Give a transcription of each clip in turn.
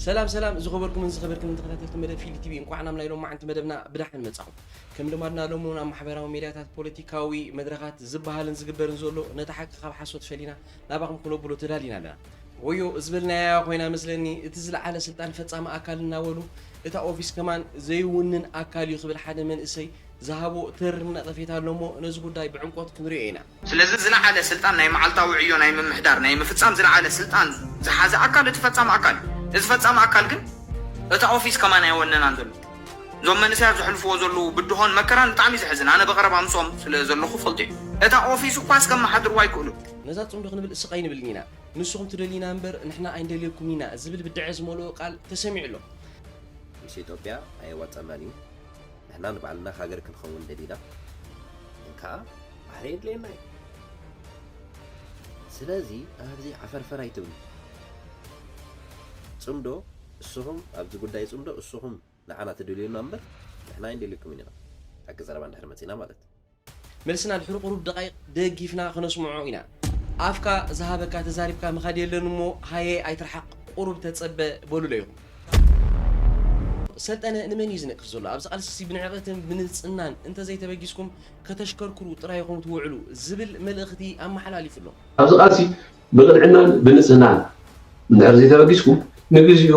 ሰላም ሰላም ዝኸበርኩምን ዝኸበርክምን ተኸታተልቲ መደብ ፊሊ ቲቪ፣ እንኳዕ ናብ ናይ ሎማዓንቲ መደብና ብደሓን መጻኹም። ከም ልማድና ሎሚ እውን ኣብ ማሕበራዊ ሜድያታት፣ ፖለቲካዊ መድረኻት ዝበሃልን ዝግበርን ዘሎ ነቲ ሓቂ ካብ ሓሶት ፈሊና ናባኹም ክነብሎ ተዳሊና ኣለና። ወዮ ዝበልናያ ኮይና መስለኒ፣ እቲ ዝለዓለ ስልጣን ፈጻሚ ኣካል እናበሉ እታ ኦፊስ ከማን ዘይውንን ኣካል እዩ ክብል ሓደ መንእሰይ ዝሃቦ ተሪር ነቐፌታ ኣሎ እሞ ነዚ ጉዳይ ብዕምቆት ክንሪኦ ኢና። ስለዚ ዝለዓለ ስልጣን ናይ መዓልታዊ ዕዮ ናይ ምምሕዳር ናይ ምፍጻም ዝለዓለ ስልጣን ዝሓዘ ኣካል እቲ ፈጻሚ ኣካል እዩ። እዚ ፈጻሚ ኣካል ግን እታ ኦፊስ ከማን ኣይወነናን ዘሎ። እዞም መንእሰያት ዘሕልፍዎ ዘለዉ ብድሆን መከራን ብጣዕሚ ዘሕዝን። ኣነ ብቐረባ ምስኦም ስለ ዘለኹ ፈልጦ እዩ። እታ ኦፊስ እኳ እስከ መሓድርዋ ኣይክእሉ። ነዛ ጽምዶ ክንብል ስቕ ኣይንብልን ኢና። ንስኹም ትደልዩና እምበር ንሕና ኣይንደልየኩም ኢና ዝብል ብድዐ ዝመልኦ ቃል ተሰሚዑ ኣሎ። ምስ ኢትዮጵያ ኣየዋፀናን እዩ። ንሕና ንባዕልና ሃገር ክንኸውን ደሊና ግን ከዓ ባሕሪ የድልየና እዩ። ስለዚ ኣብዚ ዓፈርፈር ኣይትብሉ። ፅምዶ እስኹም ኣብዚ ጉዳይ ፅምዶ እስኹም ንዓና ትደልዩና እምበር ንሕና ኣይንደልየኩም ኢና። ሓቂ ዘረባ እንድሕር መፂና ማለት። መልስና ድሕሪ ቁሩብ ደቃይቕ ደጊፍና ክነስምዖ ኢና። ኣፍካ ዝሃበካ ተዛሪብካ ምኻድ የለን እሞ ሃየ ኣይትርሓቕ ቁሩብ ተጸበ በሉሎ ኢኹም። ሰልጠነ ንመን እዩ ዝነቅፍ ዘሎ? ኣብዚ ቃልሲ ብንዕቐትን ብንጽህናን እንተዘይተበጊስኩም ከተሽከርክሩ ጥራይ ኢኹም ትውዕሉ ዝብል መልእኽቲ ኣመሓላሊፉ ኣሎ። ኣብዚ ቃልሲ ብቕንዕናን ብንጽህናን እንድሕር ዘይተበጊስኩም ንግዚኡ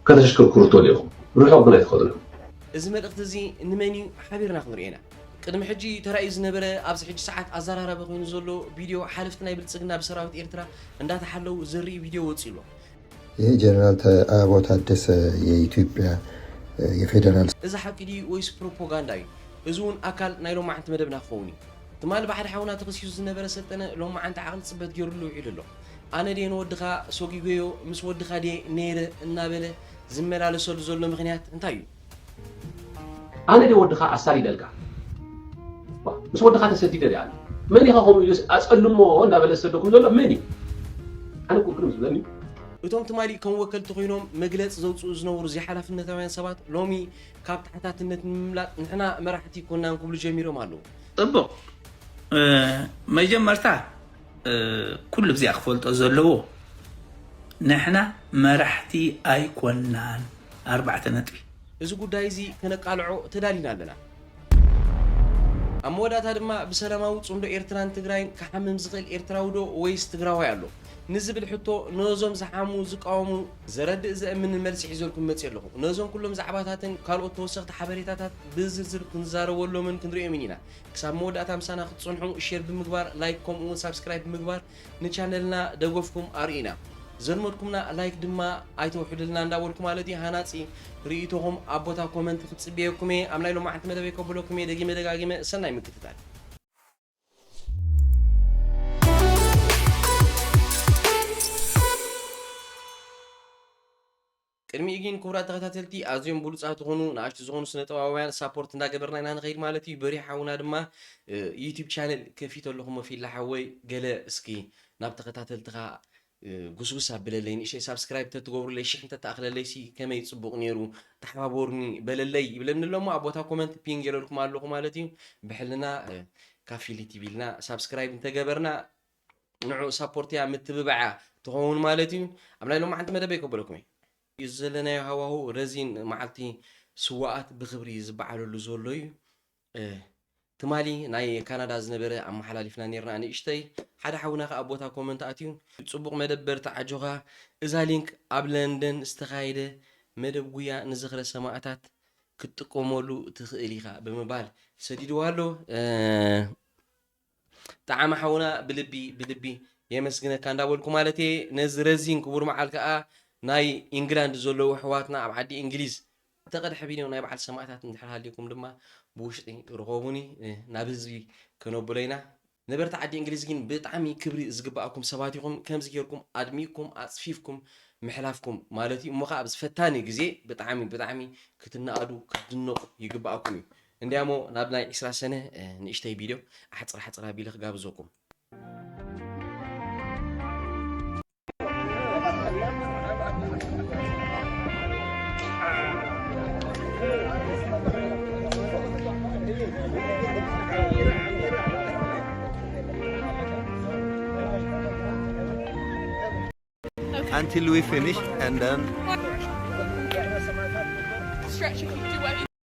ከተሽከርክሩ ትኽእሉ ኢኹም። ርሑቕ ግን ኣይትኸዱን ኢኹም። እዚ መልእኽቲ እዚ ንመን እዩ ሓቢርና ክንሪኦ ኢና። ቅድሚ ሕጂ ተራእዩ ዝነበረ ኣብዚ ሕጂ ሰዓት ኣዘራራቢ ኮይኑ ዘሎ ቪድዮ ሓለፍቲ ናይ ብልጽግና ብሰራዊት ኤርትራ እንዳተሓለዉ ዘርኢ ቪድዮ ወጺኡ ኣሎ። ይህ ጀነራል አበባው ታደሰ የኢትዮጵያ የፌደራል እዚ ሓቂ ድዩ ወይስ ፕሮፓጋንዳ እዩ? እዚ እውን ኣካል ናይ ሎማዓንቲ መደብና ክኸውን እዩ። ትማሊ ባሕሪ ሓውና ተኸሲሱ ዝነበረ ሰልጠነ ሎማዓንቲ ዓቕሊ ጽበት ገይሩሉ ውዒሉ ኣሎ። ኣነ ድየ ንወድኻ ሶጊጎዮ ምስ ወድኻ ድየ ነይረ እናበለ ዝመላለሰሉ ዘሎ ምኽንያት እንታይ እዩ? ኣነ ድየ ወድኻ ኣሳዲደልካ? ምስ ወድኻ ተሰዲደ ድየ ኣነ? መን ኢኻ ከምኡ ኢሉ ኣጸልሞ እንዳበለ ዝሰደኩም ዘሎ መን እዩ? ኣነ እኮ ግርም ዝብለኒ። እቶም ትማሊ ከም ወከልቲ ኮይኖም መግለጺ ዘውጽኡ ዝነበሩ ዘይሓላፍነታውያን ሰባት ሎሚ ካብ ተሓታትነት ንምምላጥ ንሕና መራሕቲ ኮናን ክብሉ ጀሚሮም ኣለዉ። ጽቡቕ መጀመርታ ኩሉ ግዜ ክፈልጦ ዘለዎ ንሕና መራሕቲ ኣይኮናን ኣርባዕተ ነጥቢ። እዚ ጉዳይ እዚ ከነቃልዖ ተዳሊና ኣለና። ኣብ መወዳእታ ድማ ብሰላማዊ ጽምዶ ኤርትራን ትግራይን ክሓምም ዝኽእል ኤርትራዊ ዶ ወይስ ትግራዋይ ኣሎ ንዝብል ሕቶ ነዞም ዝሓሙ ዝቃወሙ ዘረድእ ዘእምንን መልሲ ሒዘልኩም መጺእ ኣለኹ። ነዞም ኩሎም ዛዕባታትን ካልኦት ተወሰኽቲ ሓበሬታታት ብዝርዝር ክንዛረበሎምን ክንሪኦምን ኢና። ክሳብ መወዳእታ ምሳና ክትጸንሑ ሼር ብምግባር ላይክ ከምኡ እውን ሳብስክራይብ ብምግባር ንቻነልና ደገፍኩም ኣርእዩና። ዘልመድኩምና ላይክ ድማ ኣይተውሕዱልና እንዳበልኩ ማለት እዩ። ሃናጺ ርእይቶኹም ኣብ ቦታ ኮመንት ክጽበየኩም እየ። ኣብ ናይ ሎማዓንቲ መደበይ ከብለኩም እየ። ደጊመ ደጋጊመ ሰናይ ምክትታል። ቅድሚኡ ግን ክቡራት ተኸታተልቲ ኣዝዮም ብሉፃት ዝኾኑ ንኣሽቱ ዝኾኑ ስነ ጥበባውያን ሳፖርት እንዳገበርና ኢና ንኸይድ ማለት እዩ። በሪሕ ሓውና ድማ ዩቲብ ቻነል ከፊተ ኣለኹ ሞ ፊላ ሓወይ ገለ እስኪ ናብ ተኸታተልትኻ ጉስጉስ ኣብለለይ ንእሽተይ ሳብስክራይብ ተትገብሩለይ ሽሕ እንተተኣኽለለይ ሲ ከመይ ፅቡቕ ነይሩ ተሓባበሩኒ በለለይ ይብለኒ ኣሎ ሞ ኣብ ቦታ ኮመንት ፒን ገይረልኩም ኣለኹ ማለት እዩ። ብሕልና ካብ ፊሊ ቲቪ ኢልና ሳብስክራይብ እንተገበርና ንዑ ሳፖርትያ ምትብባዕያ ትኸውን ማለት እዩ። ኣብ ናይ ሎማዓንቲ መደበይ ከበለኩም እዩ። እዩ ዘለናዮ ሃዋሁ ረዚን መዓልቲ ስዋኣት ብክብሪ ዝበዓለሉ ዘሎ እዩ። ትማሊ ናይ ካናዳ ዝነበረ ኣመሓላሊፍና ነርና ንእሽተይ ሓደ ሓውና ከኣ ቦታ ኮመንት ኣትዩ ጽቡቕ መደብ በርትዕ ኣጆኻ እዛ ሊንክ ኣብ ለንደን ዝተኻየደ መደብ ጉያ ንዝኽረ ሰማእታት ክትጥቀመሉ ትኽእል ኢኻ ብምባል ሰዲድዋ ኣሎ። ጠዓመ ሓውና ብልቢ ብልቢ የመስግነካ እንዳበልኩ ማለት እየ። ነዚ ረዚን ክቡር መዓል ከዓ ናይ ኢንግላንድ ዘለዉ ኣሕዋትና ኣብ ዓዲ እንግሊዝ ተቐድሐ ቢንዮ ናይ በዓል ሰማእታት እንድሕር ሃልዩኩም ድማ ብውሽጢ ርኸቡኒ ናብ ህዝቢ ከነብሎ ኢና። ነበርቲ ዓዲ እንግሊዝ ግን ብጣዕሚ ክብሪ ዝግበኣኩም ሰባት ኢኹም። ከምዚ ጌርኩም ኣድሚቕኩም ኣፅፊፍኩም ምሕላፍኩም ማለት እዩ። እሞ ከዓ ኣብዚ ፈታኒ ግዜ ብጣዕሚ ብጣዕሚ ክትነኣዱ ክትድነቑ ይግበኣኩም እዩ። እንዲያሞ ናብ ናይ ዒስራ ሰነ ንእሽተይ ቪድዮ ኣሕፅር ሓፅር ኣቢለ ክጋብዘኩም። Until we finish and then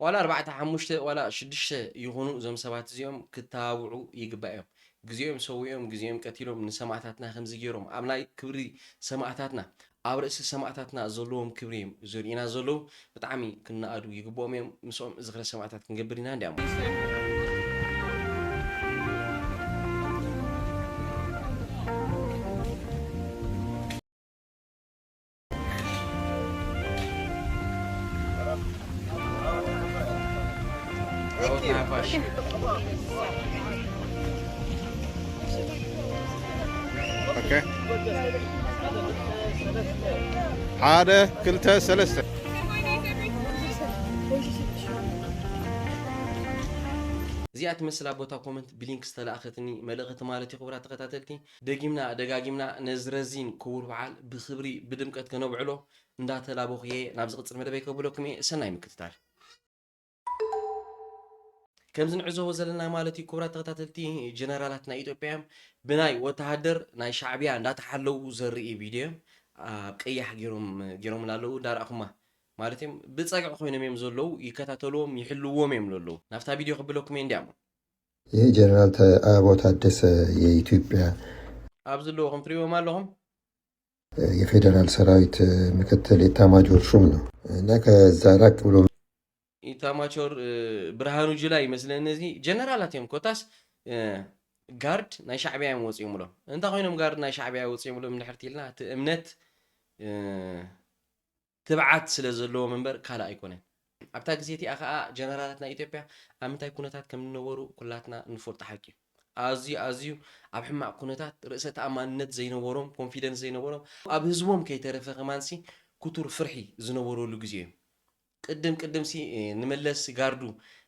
ዋላ ኣርባዕተ ሓሙሽተ ዋላ ሽዱሽተ ይኹኑ፣ እዞም ሰባት እዚኦም ክተባብዑ ይግባእ እዮም። ግዜኦም ሰዊኦም፣ ግዜኦም ቀቲሎም ንሰማእታትና ከምዚ ገይሮም ኣብ ናይ ክብሪ ሰማእታትና፣ ኣብ ርእሲ ሰማእታትና ዘለዎም ክብሪ እዮም ዘርእዩና ዘለዉ። ብጣዕሚ ክነኣዱ ይግብኦም እዮም። ምስኦም ዝኽረ ሰማእታት ክንገብር ኢና እንዲያሞ። ሓደ ክልተ ሰለስተ። እዚኣ ትመስል ኣብ ቦታ ኮመንት ብሊንክ ዝተላእኸትኒ መልእኽቲ ማለት እዩ። ክቡራት ተኸታተልቲ፣ ደጊምና ደጋጊምና ነዚ ረዚን ክቡር በዓል ብኽብሪ ብድምቀት ከነብዕሎ እንዳተላበኹ እየ። ናብ ዝቕጽል መደበይ ከብለኩም እየ። ሰናይ ምክትታል። ከምዚ ንዕዘቦ ዘለና ማለት እዩ፣ ክቡራት ተኸታተልቲ፣ ጀነራላት ናይ ኢትዮጵያ እዮም ብናይ ወተሃደር ናይ ሻዕብያ እንዳተሓለዉ ዘርኢ ቪድዮ እዮም። ኣብ ቀያሕ ገይሮም ገይሮምላ ኣለዉ፣ እንዳረኣኹማ ማለት እዮም። ብጸግዒ ኮይኖም እዮም ዘለዉ፣ ይከታተልዎም ይሕልዎም እዮም ዘለዉ። ናብታ ቪድዮ ክብለኩም እየ እንዲያሞ። ይህ ጀነራል አበባው ታደሰ የኢትዮጵያ ኣብዚ ኣለዉ ከም ትሪእዎም ኣለኹም። የፌዴራል ሰራዊት ምክትል ኤታማጆር ሹም ነው እና ከዛ ራቅ ብሎ ኢታማጆር ብርሃኑ ጁላ ይመስለኒ። እዚ ጀነራላት እዮም። ኮታስ ጋርድ ናይ ሻዕብያ እዮም ወፂኦምሎም። እንታይ ኮይኖም ጋርድ ናይ ሻዕብያ ወፂኦምሎም እንድሕር ኢልና፣ እቲ እምነት ትብዓት ስለ ዘለዎም እምበር ካልእ ኣይኮነን። ኣብታ ግዜ እቲኣ ከዓ ጀነራላት ናይ ኢትዮጵያ ኣብ ምንታይ ኩነታት ከም ዝነበሩ ኩላትና ንፈልጦ ሓቂ እዩ። ኣዝዩ ኣዝዩ ኣብ ሕማቕ ኩነታት፣ ርእሰ ተኣማንነት ዘይነበሮም፣ ኮንፊደንስ ዘይነበሮም፣ ኣብ ህዝቦም ከይተረፈ ከማንሲ ክቱር ፍርሒ ዝነበረሉ ግዜ እዩ። ቅድም ቅድምሲ ንመለስ ጋርዱ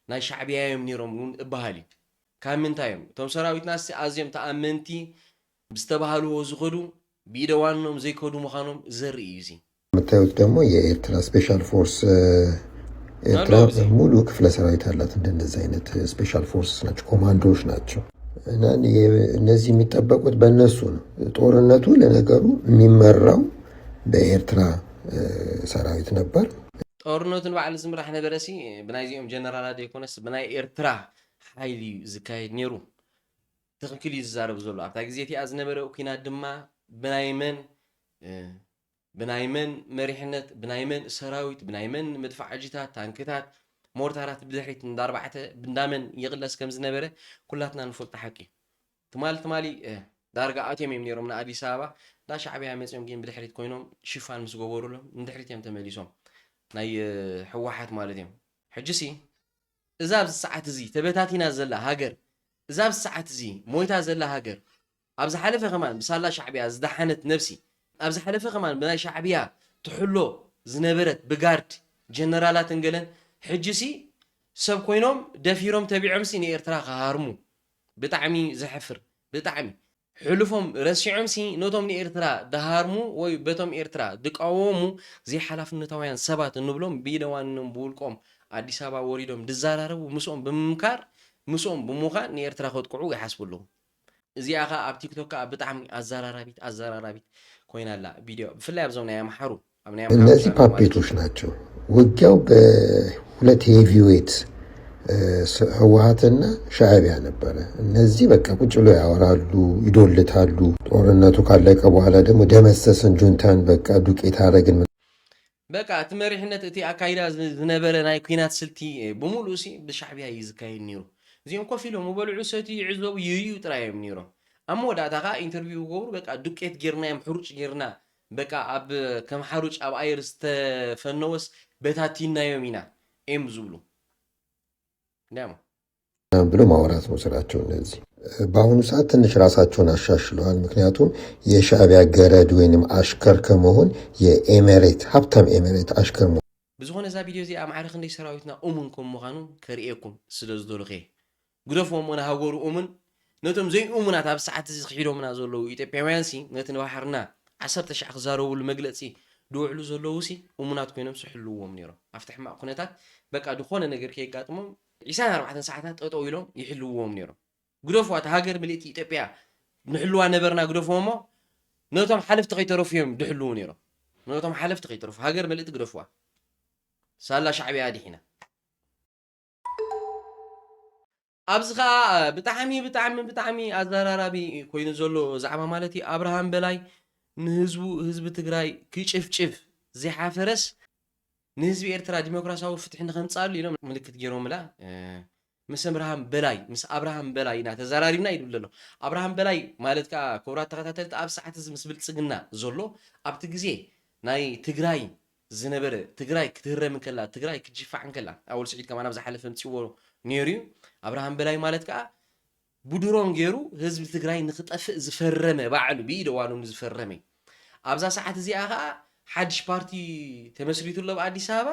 ናይ ሻዕብያ እዮም ነይሮም እውን እበሃል እዩ። ካብ ምንታይ እዮም? እቶም ሰራዊትናሲ ኣዝዮም ተኣመንቲ ብዝተባህልዎ ዝኸዱ፣ ብኢደ ዋኖም ዘይከዱ ምዃኖም ዘርኢ እዩ እዚ። የምታዩት ደግሞ የኤርትራ ስፔሻል ፎርስ ኤርትራ ሙሉ ክፍለ ሰራዊት አላት። እንደነዚህ አይነት ስፔሻል ፎርስ ናቸው፣ ኮማንዶዎች ናቸው። እና እነዚህ የሚጠበቁት በእነሱ ነው። ጦርነቱ ለነገሩ የሚመራው በኤርትራ ሰራዊት ነበር። ጦርነቱ ንባዕሉ ዝምራሕ ነበረ ሲ ብናይዚኦም ጀነራላት ዘይኮነስ ብናይ ኤርትራ ሓይሊ እዩ ዝካየድ ነይሩ። ትኽክል እዩ ዝዛረብ ዘሎ። ኣብታ ግዜ እቲኣ ዝነበረ ኲናት ድማ ብናይ መን ብናይ መን መሪሕነት፣ ብናይ መን ሰራዊት፣ ብናይ መን መድፋዕጅታት፣ ታንክታት፣ ሞርታራት ብድሕሪት እንዳ ኣርባዕተ ብንዳመን ይቕለስ ከም ዝነበረ ኩላትና ንፈልጦ ሓቂ። ትማሊ ትማሊ ዳርጋ ኣትዮም እዮም ነይሮም ንኣዲስ ኣበባ። እንዳ ሻዕብያ መፅዮም ግን ብድሕሪት ኮይኖም ሽፋን ምስ ገበሩሎም ንድሕሪት እዮም ተመሊሶም፣ ናይ ህወሓት ማለት እዮም። ሕጂሲ እዛ ኣብዚ ሰዓት እዚ ተበታቲና ዘላ ሃገር፣ እዛ ኣብዚ ሰዓት እዚ ሞይታ ዘላ ሃገር፣ ኣብ ዝሓለፈ ከማን ብሳላ ሻዕብያ ዝደሓነት ነብሲ፣ ኣብ ዝሓለፈ ከማን ብናይ ሻዕብያ ትሕሎ ዝነበረት ብጋርድ ጀነራላትን ገለን፣ ሕጂሲ ሰብ ኮይኖም ደፊሮም ተቢዖምሲ ንኤርትራ ክሃርሙ። ብጣዕሚ ዘሕፍር፣ ብጣዕሚ። ሕሉፎም ረሲዖምሲ ነቶም ንኤርትራ ድሃርሙ ወይ በቶም ኤርትራ ድቃወሙ ዘይሓላፍነታውያን ሰባት እንብሎም ብኢደ ዋኖም ብውልቆም ኣዲስ ኣበባ ወሪዶም ድዘራረቡ ምስኦም ብምምካር ምስኦም ብምዃን ንኤርትራ ከጥቅዑ ይሓስቡ ኣለዉ። እዚኣ ኸኣ ኣብ ቲክቶክ ከኣ ብጣዕሚ ኣዘራራቢት ኣዘራራቢት ኮይና ኣላ ቪድዮ ብፍላይ ኣብዞም ናይ ኣምሓሩ ኣብ ናይ ኣምሓሩ እነዚህ ቻናል ማለት እዩ። ፓፔቶች ናቸው። ውጊያው በሁለት ሄቪዌት ህወሓትና ሻዕቢያ ነበረ። እነዚህ በቃ ቁጭ ብሎ ያወራሉ፣ ይዶልታሉ። ጦርነቱ ካለቀ በኋላ ደግሞ ደመሰስን ጁንታን በቃ ዱቄት አረግን። በቃ እቲ መሪሕነት እቲ ኣካይዳ ዝ- ዝነበረ ናይ ኲናት ስልቲ እ፣ ብምሉእ ሲ ብሻዕብያ እዩ ዝካየድ ነይሩ። እዚኦም ኮፍ ኢሎም ይበልዑ፣ ሰትዩ፣ ይዕዘቡ፣ ይርእዩ ጥራይ እዮም ነይሮም። ኣብ መወዳእታ ከዓ ኢንተርቪው ይገብሩ፣ በቃ ዱቄት ጌርናዮም፣ ሕሩጭ ጌርና፣ በቃ ኣብ ከም ሓሩጭ ኣብ ኣየር ዝተፈነወስ በታቲናዮም ኢና እዮም ዝብሉ። እንዲያሞ ብሎ ማውራት ነው ስራቸው። እነዚህ በአሁኑ ሰዓት ትንሽ ራሳቸውን አሻሽለዋል። ምክንያቱም የሻዕቢያ ገረድ ወይንም አሽከር ከመሆን የኤሜሬት ሀብታም ኤሜሬት አሽከር መሆን ብዝኾነ እዛ ቪድዮ እዚኣ ማዕረ ክንደይ ሰራዊትና እሙን ከም ምዃኑ ከርእየኩም ስለ ዝደለኹ እየ። ግደፍዎም ንሃገሩ እሙን፣ ነቶም ዘይእሙናት ኣብ ሰዓት እዚ ክሒዶምና ዘለዉ ኢትዮጵያውያን ሲ ነቲ ንባሕርና ዓሰርተ ሻዕ ክዛረብሉ መግለጺ ድውዕሉ ዘለዉ ሲ እሙናት ኮይኖም ስሕልዎም ነይሮም። ኣብቲ ሕማቕ ኩነታት በቃ ዝኾነ ነገር ከየጋጥሞም ዒስራን ኣርባዕተን ሰዓታት ጠጠው ኢሎም ይሕልዎም ነይሮም። ግደፍዋ፣ እታ ሃገር ምልእቲ ኢትዮጵያ ንሕልዋ ነበርና ግደፍዎ እሞ ነቶም ሓለፍቲ ከይተረፉ እዮም ድሕልዉ ነይሮም። ነቶም ሓለፍቲ ከይተረፉ ሃገር ምልእቲ ግደፍዋ። ሳላ ሻዕብያ ኣድሒና። ኣብዚ ኸዓ ብጣዕሚ ብጣዕሚ ብጣዕሚ ኣዘራራቢ ኮይኑ ዘሎ ዛዕባ ማለት እዩ። ኣብርሃም በላይ ንህዝቡ ህዝቢ ትግራይ ክጭፍጭፍ ዘይሓፈረስ ንህዝቢ ኤርትራ ዲሞክራሲያዊ ፍትሒ ንኸምፅኣሉ ኢሎም ምልክት ገይሮምላ። እ፣ ምስ ኣብርሃም በላይ ምስ ኣብርሃም በላይ ኢና ተዘራሪብና እዩ ዝብል ዘሎ። ኣብርሃም በላይ ማለት ከዓ ክቡራት ተኸታተልቲ ኣብ ሰዓት እዚ ምስ ብልፅግና ዘሎ ኣብቲ ግዜ ናይ ትግራይ ዝነበረ ትግራይ ክትህረም እንከላ ትግራይ ክትጅፋዕ እንከላ ኣወል ስዒድ ከማን ኣብ ዝሓለፈ ምፅዎ ነይሩ እዩ። ኣብርሃም በላይ ማለት ከዓ ብድሮን ገይሩ ህዝቢ ትግራይ ንክጠፍእ ዝፈረመ ባዕሉ ብኢደ ዋኑ ዝፈረመ እዩ። ኣብዛ ሰዓት እዚኣ ከዓ ሓድሽ ፓርቲ ተመስሪቱ ኣሎ ኣብ ኣዲስ ኣበባ።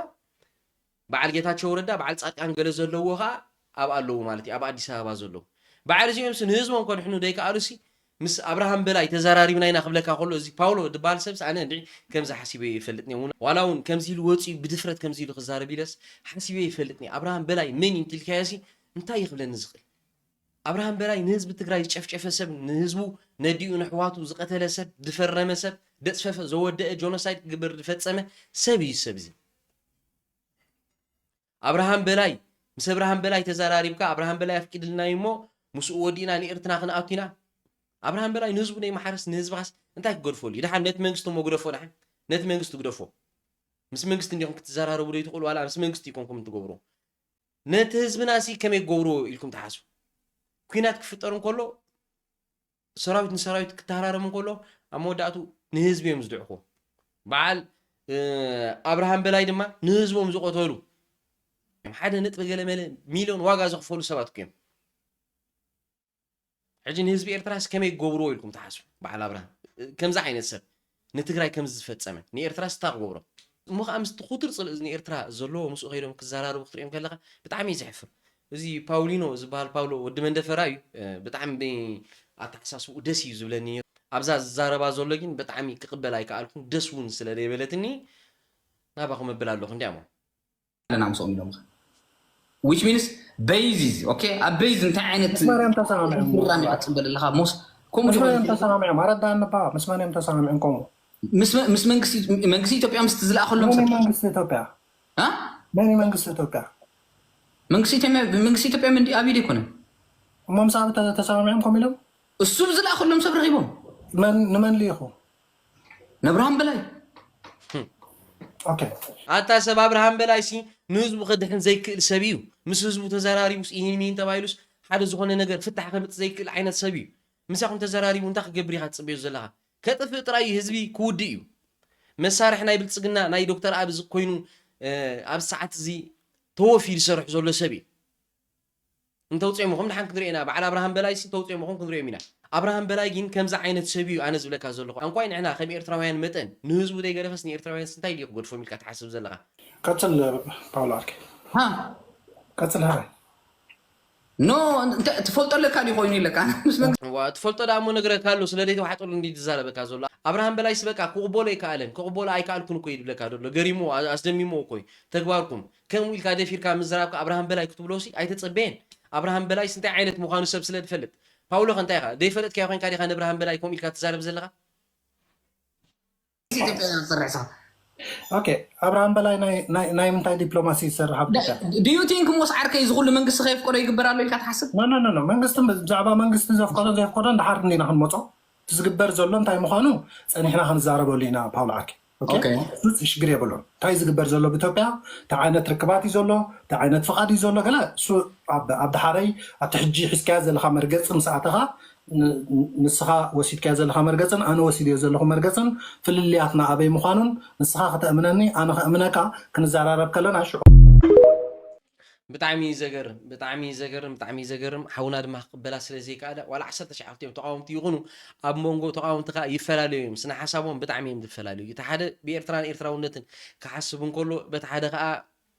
በዓል ጌታቸው ረዳ በዓል ፃድቃን ገለ ዘለዎ ከዓ ኣብ ኣለዉ ማለት እዩ ኣብ ኣዲስ ኣበባ ዘለዉ። በዓል እዚኦም ሲ ንህዝቦም ከድሕኑ ደይከኣሉ ሲ ምስ ኣብርሃም በላይ ተዘራሪብና ኢና ክብለካ ከሎ እዚ ፓውሎ ዝበሃል ሰብ ኣነ እንድዒ ከምዚ ሓሲበ ይፈልጥኒ። ዋላ እውን ከምዚ ኢሉ ወፂኡ ብድፍረት ከምዚ ኢሉ ክዛረብ ኢለስ ሓሲበ ይፈልጥኒ። ኣብርሃም በላይ መን እዩ እንቲልካዮ ሲ እንታይ ይኽብለኒ ዝኽእል? ኣብርሃም በላይ ንህዝቢ ትግራይ ዝጨፍጨፈ ሰብ፣ ንህዝቡ ነዲኡ ንሕዋቱ ዝቐተለ ሰብ፣ ዝፈረመ ሰብ፣ ደፅፈፈ ዘወደአ ጆኖሳይድ ክግበር ዝፈፀመ ሰብ እዩ ሰብ እዚ። ኣብርሃም በላይ ምስ ኣብርሃም በላይ ተዘራሪብካ ኣብርሃም በላይ ኣፍቂድልና እዩ እሞ ምስኡ ወዲእና ንኤርትራ ክንኣቱ ኢና። ኣብርሃም በላይ ንህዝቡ ነይመሓረስ ንህዝብኻስ እንታይ ክገድፈሉ እዩ? ደሓን ነቲ መንግስቲ እሞ ግደፎ፣ ደሓን ነቲ መንግስቲ ግደፎ። ምስ መንግስቲ እንዲኹም ክትዘራረቡ ዶ ይትኽእሉ? ዋላ ምስ መንግስቲ ይኮንኩም ትገብሩ። ነቲ ህዝብና ሲ ከመይ ክገብርዎ ኢልኩም ትሓስቡ? ኲናት ክፍጠር እንከሎ ሰራዊት ንሰራዊት ክተሃራረም እንከሎ ኣብ መወዳእቱ ንህዝቢ እዮም ዝድዕኹ። በዓል ኣብርሃም በላይ ድማ ንህዝቦም ዝቐተሉ ሓደ ነጥቢ ገለ መለ ሚልዮን ዋጋ ዘኽፈሉ ሰባት እዮም። ሕጂ ንህዝቢ ኤርትራስ ከመይ ክገብርዎ ኢልኩም ትሓስቡ? በዓል ኣብርሃም ከምዚ ዓይነት ሰብ ንትግራይ ከምዚ ዝፈጸመ ንኤርትራስ እንታይ ክገብሮ? እሞ ከዓ ምስቲ ክቱር ጽልእ ንኤርትራ ዘለዎ ምስኡ ከይዶም ክዘራረቡ ክትሪኦም ከለኻ ብጣዕሚ እዩ ዘሕፍር። እዚ ፓውሊኖ ዝበሃል ፓውሎ ወዲ መንደፈራ እዩ። ብጣዕሚ ኣተሓሳስብኡ ደስ እዩ ዝብለኒ። ኣብዛ ዝዛረባ ዘሎ ግን ብጣዕሚ ክቕበል ኣይከኣልኩን፣ ደስ እውን ስለ ዘይበለትኒ ናባኹም እብል ኣለኹ። እንዲያሞ ኣለና ምስኦም ኢሎም which means base is okay ኣብ base እንታይ ዓይነት ምስ መን እዮም ተሰማሚዖም? ፕሮግራም ኢኻ ትፅበል ኣለኻ ሞስ ከምኡ ምስ መን ዲኾን እዮም ተሰማሚዖም? ኣረዳእኒ እባ፣ ምስ መን እዮም ተሰማሚዖም? ከምኡ ምስ መ- ምስ መንግስቲ መንግስቲ ኢትዮጵያ ምስ ዝለኣኸሎም መን ሰብ እዩ መንግስቲ ኢትዮጵያ? እ? መን እዩ መንግስቲ ኢትዮጵያ? መንግስቲ ኢትዮጵያ መንግስቲ ኢትዮጵያ ምንዲ ኣብዩ ኣይኮነን እሞ ምስ ኣብ ተ- ተሰማሚዖም ከምኡ ኢሎም እሱ ብዝለኣኸሎም ሰብ ረኺቦም መን ንመን ልኢኹ? ነብርሃም በላይ ኦኬ ኣታ ሰብ ኣብርሃም በላይሲ ንህዝቡ ከድሕን ዘይክእል ሰብ እዩ። ምስ ህዝቡ ተዘራሪቡስ ኢሂን ሚሂን ተባሂሉስ ሓደ ዝኾነ ነገር ፍታሕ ከምጽእ ዘይክእል ዓይነት ሰብ እዩ። ምሳኹም ተዘራሪቡ እንታይ ክገብር ኢኻ ትጽበዮ ዘለኻ? ከጥፍእ ጥራይ እዩ፣ ህዝቢ ክውድእ እዩ። መሳርሒ ናይ ብልጽግና ናይ ዶክተር ኣብይ ኮይኑ ኣብ ሰዓት እዚ ተወፊዩ ዝሰርሕ ዘሎ ሰብ እዩ። እንተውፅኦም ኹም ድሓን ክንሪኦ ኢና። በዓል ኣብርሃም በላይ ሲ እንተውፅኦም ኹም ክንሪኦም ኢና። ኣብርሃም በላይ ግን ከምዚ ዓይነት ሰብ እዩ ኣነ ዝብለካ ዘለኹ። ኣንኳይ ንሕና ከም ኤርትራውያን መጠን ንህዝቡ ዘይገደፈስ ንኤርትራውያን እንታይ ድዩ ክገድፎም ኢልካ ትሓስብ ዘለኻ? ቀፅል ፓውሎ ዓርከይ ሃ ቀፅል ሃራይ ኖ እንተ- ትፈልጦ ኣለካ ድዩ ኮይኑ ኢለካ ምስ መንግስቲ ዋ ትፈልጦ ደኣ እሞ ነግረካ ኣሎ ስለ ዘይተዋሕጠሉ እንዲ ትዛረበካ ዘሎ ኣብርሃም በላይስ በቃ ክቕበሎ ኣይከኣለን ክቕበሎ ኣይከኣልኩን እኮ እዩ ዝብለካ ዘሎ ገሪሞ ኣስደሚሞ እኮ እዩ ተግባርኩም ከምኡ ኢልካ ደፊርካ ምዝራብካ ኣብርሃም በላይ ክትብሎ ሲ ኣይተጸበየን ኣብርሃም በላይስ እንታይ ዓይነት ምዃኑ ሰብ ስለ ዝፈልጥ ፓውሎ ከ እንታይ ኢኻ ዘይፈለጥካዮ ኮይንካ ዲኻ ንኣብርሃም በላይ ከምኡ ኢልካ ትዛረብ ዘለኻ ኢትዮጵያ ዝሰርሕ ሰ ኦኬ ኣብርሃም በላይ ናይ- ናይ- ናይ ምንታይ ዲፕሎማሲ ይሰርሕ ኣብ ኢትዮጵያ? do you think ሞስ ዓርከይ እዚ ኩሉ መንግስቲ ከየፍቀዶ ይግበር ኣሎ ኢልካ ትሓስብ ኖ ኖ ኖ ኖ መንግስቲ ብዛዕባ መንግስቲ ዘፍቀዶ ዘየፍቀዶ እንድሓር እንዲና ክንመፆ እቲ ዝግበር ዘሎ እንታይ ምዃኑ ፀኒሕና ክንዛረበሉ ኢና ፓውሎ ዓርከይ ኦኬ? ኦኬ። እሱ ሽግር የብሉን እንታይ ዝግበር ዘሎ ብኢትዮጵያ እንታይ ዓይነት ርክባት እዩ ዘሎ እንታይ ዓይነት ፍቓድ እዩ ዘሎ ገለ እሱ ኣብ ኣብ ድሓረይ ኣብቲ ሕጂ ሒዝካያ ዘለካ መርገፂ ምስ ኣተኻ ን- ንስኻ ወሲድካዮ ዘለኻ መርገፅን ኣነ ወሲደዮ ዘለኹ መርገፅን ፍልልያትና ኣበይ ምዃኑን ንስኻ ከተእምነኒ ኣነ ከእምነካ ክንዘራረብ ከለና ሽዑ ብጣዕሚ እዩ ዘገርም ብጣዕሚ እዩ ዘገርም ብጣዕሚ እዩ ዘገርም ሓውና ድማ ክቅበላ ስለ ዘይከኣለ ዋላ ዓሰርተ ሸዓተ እዮም ተቃወምቲ ይኹኑ ኣብ መንጎ ተቃወምቲ ከዓ ይፈላለዩ እዮም ስነ ሓሳቦም ብጣዕሚ እዮም ዝፈላለዩ እቲ ሓደ ብኤርትራን ኤርትራውነትን ክሓስብ እንከሎ በቲ ሓደ ከዓ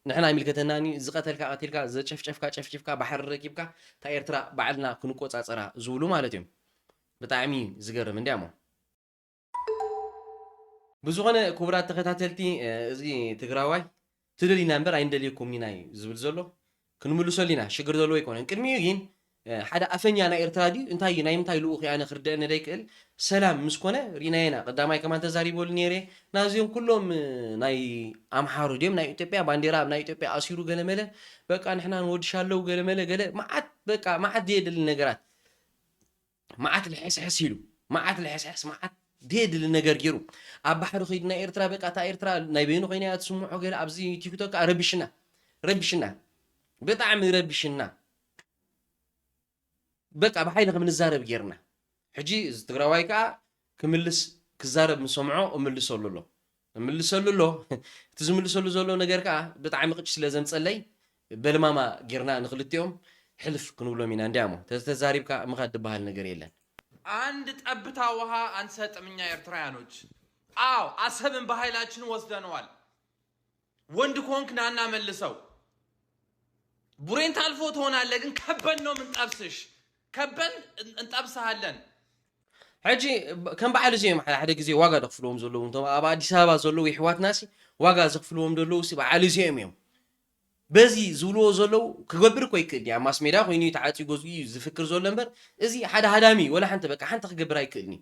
ንሕና ይምልከተናኒ ዝቀተልካ ቀቲልካ ዘጨፍጨፍካ ጨፍጭፍካ ባሕሪ ረኪብካ እታ ኤርትራ ባዕልና ክንቆፃፀራ ዝብሉ ማለት እዮም ብጣዕሚ እዩ ዝገርም እንዲያሞ ብዝኾነ ክቡራት ተኸታተልቲ እዚ ትግራዋይ ትደልዩና እምበር ኣይንደልየኩም ኢና እዩ ዝብል ዘሎ ክንምልሰሉ ኢና ሽግር ዘለዎ ኣይኮነን ቅድሚኡ ግን ሓደ ኣፈኛ ናይ ኤርትራ ድዩ እንታይ እዩ ናይ ምንታይ ልኡኽ ኣነ ክርደአኒ ደይክእል። ሰላም ምስ ኮነ ርኢናየና ቀዳማይ ከማን ተዛሪበሉ ነይረ። ናዚኦም ኩሎም ናይ ኣምሓሩ ድዮም ናይ ኢትዮጵያ ባንዴራ ኣብ ናይ ኢትዮጵያ ኣሲሩ ገለመለ በቃ ንሕና ንወድሻለው ገለመለ ገለ መዓት በቃ መዓት ዘየድሊ ነገራት መዓት ልሕስሕስ ኢሉ መዓት ልሕስሕስ መዓት ዘየድሊ ነገር ገይሩ ኣብ ባሕሪ ከይዱ ናይ ኤርትራ በቃ እታ ኤርትራ ናይ በይኑ ኮይና እያ ትስምዖ ገለ ኣብዚ ቲክቶክ ከዓ ረቢሽና ረቢሽና ብጣዕሚ ረቢሽና በቃ ብሓይሊ ከም ንዛረብ ገይርና ሕጂ እዚ ትግራዋይ ከዓ ክምልስ ክዛረብ ምሰምዖ እምልሰሉ ኣሎ እምልሰሉ ኣሎ እቲ ዝምልሰሉ ዘሎ ነገር ከዓ ብጣዕሚ ቅጭ ስለ ዘምፀለይ በልማማ ጌርና ንክልቲኦም ሕልፍ ክንብሎም ኢና እንዲያሞ ተተዛሪብካ ምኻድ ዝበሃል ነገር የለን አንድ ጠብታ ውሃ አንሰጥም እኛ ኤርትራውያኖች። አዎ አሰብን በኃይላችን ወስደነዋል። ወንድ ከሆንክ ናና መልሰው። ቡሬን ታልፎ ትሆናለህ፣ ግን ከበን ነው ምንጠብስሽ። ከበን እንጠብስሃለን። ሕጂ ከም በዓል እዚኦም ሓደ ሓደ ግዜ ዋጋ ደክፍልዎም ዘለዉ እቶም ኣብ ኣዲስ ኣበባ ዘለዉ ይሕዋትና ሲ ዋጋ ዘክፍልዎም ዘለዉ ሲ በዓል እዚኦም እዮም በዚ ዝብልዎ ዘለዉ ክገብር እኮ ይክእል ኣብ ማስ ሜዳ ኮይኑ ተዓፅዩ ገዝኡ እዩ ዝፍክር ዘሎ እምበር እዚ ሓደ ሃዳሚ ወላ ሓንቲ በቃ ሓንቲ ክገብር ኣይክእልን እዩ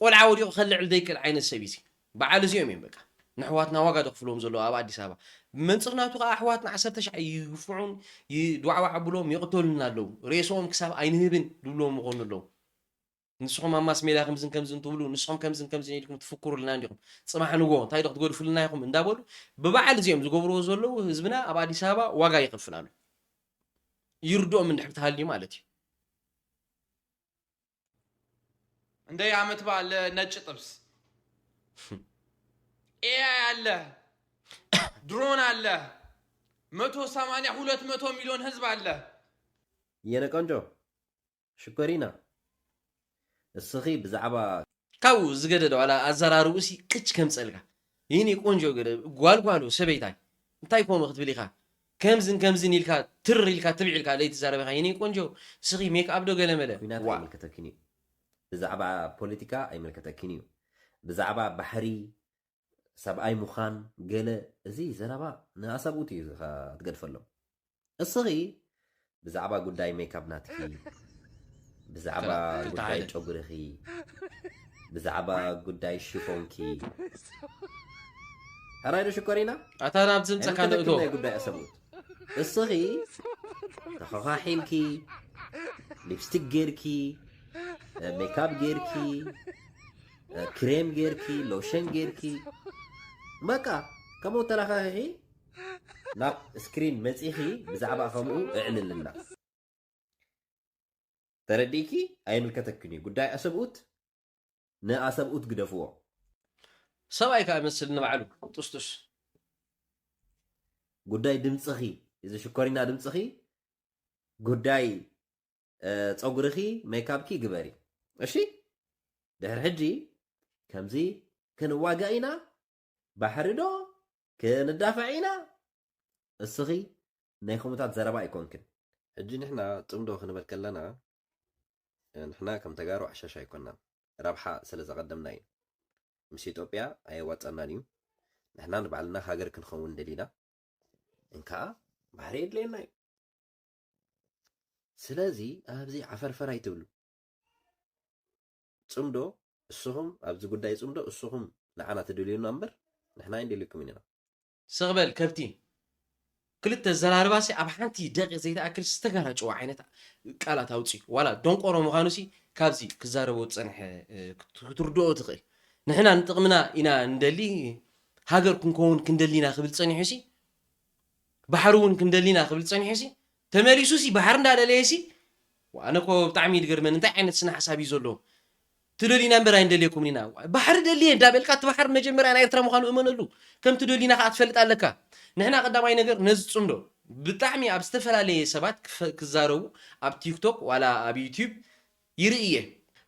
ቆልዓ ወዲቑ ከልዕል ዘይክእል ዓይነት ሰብ እዩ በዓል እዚኦም እዮም በቃ ንሕዋትና ዋጋ ደክፍልዎም ዘለዉ ኣብ ኣዲስ ኣበባ ብመንፅር ናቱ ከዓ ኣሕዋትና ዓሰርተ ሻዕ ይግፍዑን ይድዋዕዋዕ ብሎም ይቕተሉና ኣለዉ ሬስኦም ክሳብ ኣይንህብን ዝብልዎም ምኾኑ ኣለዉ ንስኹም ኣብ ማስ ሜዳ ከምዝን ከምዝን ትብሉ ንስኹም ከምዝን ከምዝን ኢልኩም ትፍክሩልና እንዲኹም ፅባሕ ንጎ እንታይ ዶ ክትገድፉልና ኢኹም እንዳበሉ ብበዓል እዚኦም ዝገብርዎ ዘለዉ ህዝብና ኣብ ኣዲስ ኣበባ ዋጋ ይኸፍል ኣሎ ይርድኦም እንድሕር ትሃልዩ ማለት እዩ እንደ የዓመት በዓል ነጭ ጥብስ ኤአይ አለ ድሮን አለ መቶ ሰማንያ ሁለት መቶ ሚሊዮን ህዝብ አለ የነ ቆንጆ ሽኮሪና እስኺ ብዛዕባ ካብኡ ዝገደደ ዋላ ኣዘራርኡ ሲ ቅጭ ከምፀልካ ይህኒ ቆንጆ ገደ ጓልጓሎ ሰበይታይ እንታይ ኮኑ ክትብል ኢኻ ከምዝን ከምዝን ኢልካ ትር ኢልካ ትብዕ ኢልካ ለይትዛረበ ኢኻ ይህኒ ቆንጆ እስኺ ሜክ ኣፕ ዶ ገለ መለ ኩናት ዋ ኣይምልከተክን እዩ ብዛዕባ ፖለቲካ ኣይምልከተክን እዩ ብዛዕባ ባሕሪ ሰብኣይ ምዃን ገለ እዚ ዘረባ ንኣሰብኡት እዩ ኢኻ ትገድፈሎም እስኺ ብዛዕባ ጉዳይ ሜካፕ ናትኪ ብዛዕባ ክልተ ጉዳይ ሓደ። ጨጉርኺ ብዛዕባ ጉዳይ ሽፎንኪ ሕራይ ዶ ሽኮሪና ኣታ ናብ ዝምፀካ ንእቶ ኣይምልከተክን ናይ ጉዳይ ኣሰብኡት እስኺ ተኸኻሒልኪ ሊፕስቲክ ጌርኪ ሜካፕ ጌርኪ ክሬም ጌርኪ ሎሽን ጌርኪ በቃ ከምኡ ተለኻኺኺ ናብ ስክሪን መፂኺ ብዛዕባ ከምኡ እዕልልና ተረዲእኪ ኣይምልከተክን እዩ ጉዳይ ኣሰብኡት ንኣሰብኡት ግደፍዎ ሰብኣይ ከዓ መስል ንባዕሉ ጡስጡስ ጉዳይ ድምፅኺ እዚ ሽኮሪና ድምፅኺ ጉዳይ እ፣ ፀጉርኺ ሜካፕኪ ግበሪ እሺ ድሕሪ ሕጂ ከምዚ ክንዋጋእ ኢና ባሕሪ ዶ ክንዳፈዕ ኢና እስኺ ናይ ከምኡታት ዘረባ ኣይኮንክን ሕጂ ንሕና ፅምዶ ክንብል ከለና ንሕና ከም ተጋሩ ዓሻሽ ኣይኮናን ረብሓ ስለ ዘቐደምና እዩ ምስ ኢትዮጵያ ኣየዋፀናን እዩ ንሕና ንባዕልና ሃገር ክንኸውን ደሊና እንከዓ ባሕሪ የድለየና እዩ ስለዚ ኣብዚ ዓፈርፈር ኣይትብሉ ፅምዶ እስኹም ኣብዚ ጉዳይ ፅምዶ እስኹም ንዓና ትደልዩና እምበር ንሕና ኣይንደልየኩም ኢና ስቕበል ከብቲ ክልተ ዘራርባሲ ኣብ ሓንቲ ደቂቕ ዘይተኣክል ዝተጋራጨወ ዓይነት ቃላት ኣውፅኡ ዋላ ደንቆሮ ምዃኑሲ ካብዚ ክዛረቦ ዝፀንሐ ክትርድኦ ትኽእል ንሕና ንጥቕምና ኢና ንደሊ ሃገር ክንከውን ክንደሊ ኢና ክብል ፀኒሑሲ ባሕሪ እውን ክንደሊ ኢና ክብል ፀኒሑሲ ተመሊሱሲ ባሕሪ እንዳደለየሲ ኣነ ኮ ብጣዕሚ ይድገርመን እንታይ ዓይነት ስነ ሓሳብ እዩ ዘለዎ ትደልዩና እምበር ኣይንደልየኩምን ኢና ባሕሪ ደልየ እንዳበልካ እቲ ባሕሪ መጀመርያ ናይ ኤርትራ ምዃኑ እመነሉ ከም ትደልዩና ከዓ ትፈልጥ ኣለካ ንሕና ቀዳማይ ነገር ነዚ ፅምዶ ብጣዕሚ ኣብ ዝተፈላለየ ሰባት ክፈ- ክዛረቡ ኣብ ቲክቶክ ዋላ ኣብ ዩቲዩብ ይርኢ እየ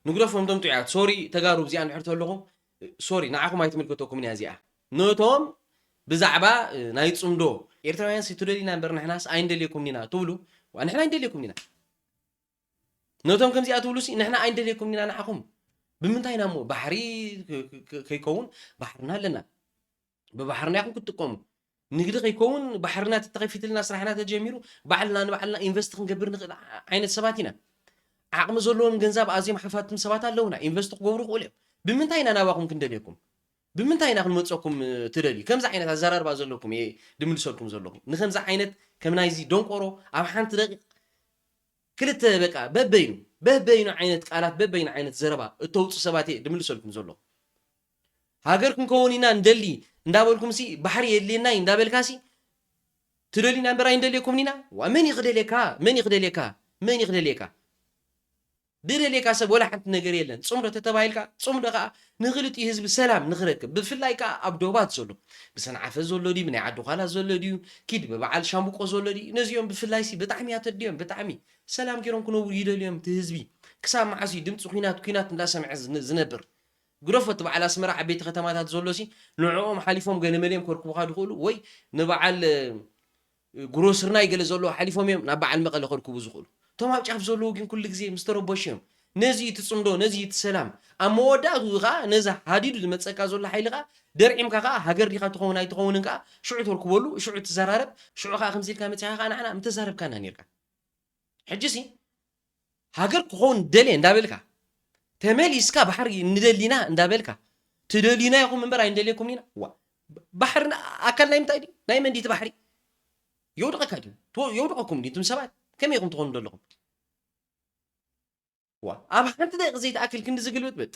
ንግደፎም ቶም ጥዑያት ሶሪ ተጋሩ እዚኣ እንድሕር ተለኹም ሶሪ ንዓኹም ኣይትምልከተኩምን እያ እዚኣ ነቶም ብዛዕባ እ፣ ናይ ፅምዶ ኤርትራውያን ሲ ትደልዩና እምበር ንሕናስ ኣይንደልየኩምን ኢና ትብሉ ዋ ንሕና ኣይንደልየኩምን ኢና ነቶም ከምዚኣ ትብሉ ሲ ንሕና ኣይንደልየኩም ኢና ንዓኹም ብምንታይ ኢና እሞ ባሕሪ ክ- ክ- ክ- ከይከውን ባሕርና ኣለና ብባሕርና ኢኹም ክትጥቀሙ ንግዲ ከይከውን ባሕርና ተተኸፊትልና ስራሕና ተጀሚሩ ባዕልና ንባዕልና ኢንቨስት ክንገብር ንኽእል ዓይነት ሰባት ኢና። ዓቕሚ ዘለዎም ገንዘብ ኣዝዮም ሓፋትም ሰባት ኣለውና፣ ኢንቨስት ክገብሩ ይኽእሉ እዮም። ብምንታይ ኢና ናባኹም ክንደልየኩም? ብምንታይ ኢና ክንመፀኩም ትደልዩ? ከምዚ ዓይነት ኣዘራርባ ዘለኩም እየ ድምልሰልኩም ዘለኹም። ንከምዚ ዓይነት ከም ናይዚ ደንቆሮ ኣብ ሓንቲ ደቂቕ ክልተ በቃ በበይኑ በበይኑ ዓይነት ቃላት በበይኑ ዓይነት ዘረባ እተውፁ ሰባት እየ ድምልሰልኩም ዘለኹ። ሃገር ክንከውን ኢና እንደሊ እንዳበልኩም ሲ ባሕሪ የድልየና እዩ እንዳበልካ ሲ ትደልዩና እምበር ኣይንደልየኩምን ኢና። ዋ መን ይኽደልየካ? መን ይኽደልየካ? መን ይኽደልየካ? ድደልየካ ሰብ ወላ ሓንቲ ነገር የለን። ጽምዶ ተተባሂልካ ጽምዶ ከዓ ንኽልቲኡ ህዝቢ ሰላም ንኽረክብ ብፍላይ ከዓ ኣብ ዶባት ዘሎ ብሰንዓፈ ዘሎ ድዩ ብናይ ዓዲ ዃላ ዘሎ ድዩ ኪድ ብበዓል ሻምብቆ ዘሎ ድዩ ነዚኦም ብፍላይ ሲ ብጣዕሚ ያተድዮም ብጣዕሚ ሰላም ገይሮም ክነብሩ ይደልዮም እቲ ህዝቢ። ክሳብ መዓስ እዩ ድምፂ ኲናት ኲናት እንዳሰምዐ ዝነ- ዝነብር? ግደፎ እቲ በዓል ኣስመራ ዓበይቲ ከተማታት ዘሎ ሲ ንዕኦም ሓሊፎም ገለመለዮም ከርክቡኻ ድኽእሉ ወይ ንበዓል ግሮስርናይ ገለ ዘለዎ ሓሊፎም እዮም ናብ በዓል መቐለ ከርክቡ ዝኽእሉ። እቶም ኣብ ጫፍ ዘለዉ ግን ኩሉ ግዜ ምስ ተረበሹ እዮም። ነዚ እዩ እቲ ፅምዶ፣ ነዚ እዩ እቲ ሰላም። ኣብ መወዳእትኡ ከዓ ነዚ ሃዲዱ ዝመፀካ ዘሎ ሓይሊ ከዓ ደርዒምካ ከዓ ሃገር ዲኻ ትኸውን ኣይትኸውንን ከዓ ሽዑ ተርክበሉ፣ ሽዑ ትዘራረብ፣ ሽዑ ከዓ ከምዚ ኢልካ መፂኻ ከዓ ንዓና ምተዛረብካና ነርካ። ሕጂ ሲ ሃገር ክኸውን ደልየ እንዳበልካ ተመሊስካ ባሕሪ ንደሊና እንዳበልካ ትደልዩና ኢኹም እምበር ኣይንደልየኩም ኢና። ዋ ባሕሪ ኣካል ናይ ምንታይ ድዩ ናይ መንዲቲ ባሕሪ የውድቐካ ድዩ ትወ- የውድቐኩም ድዩ እቱም ሰባት ከመይ ኢኹም ትኾኑ ዘለኹም? ዋ ኣብ ሓንቲ ደቂ ዘይትኣክል ክንዲ ዝግልብጥብጥ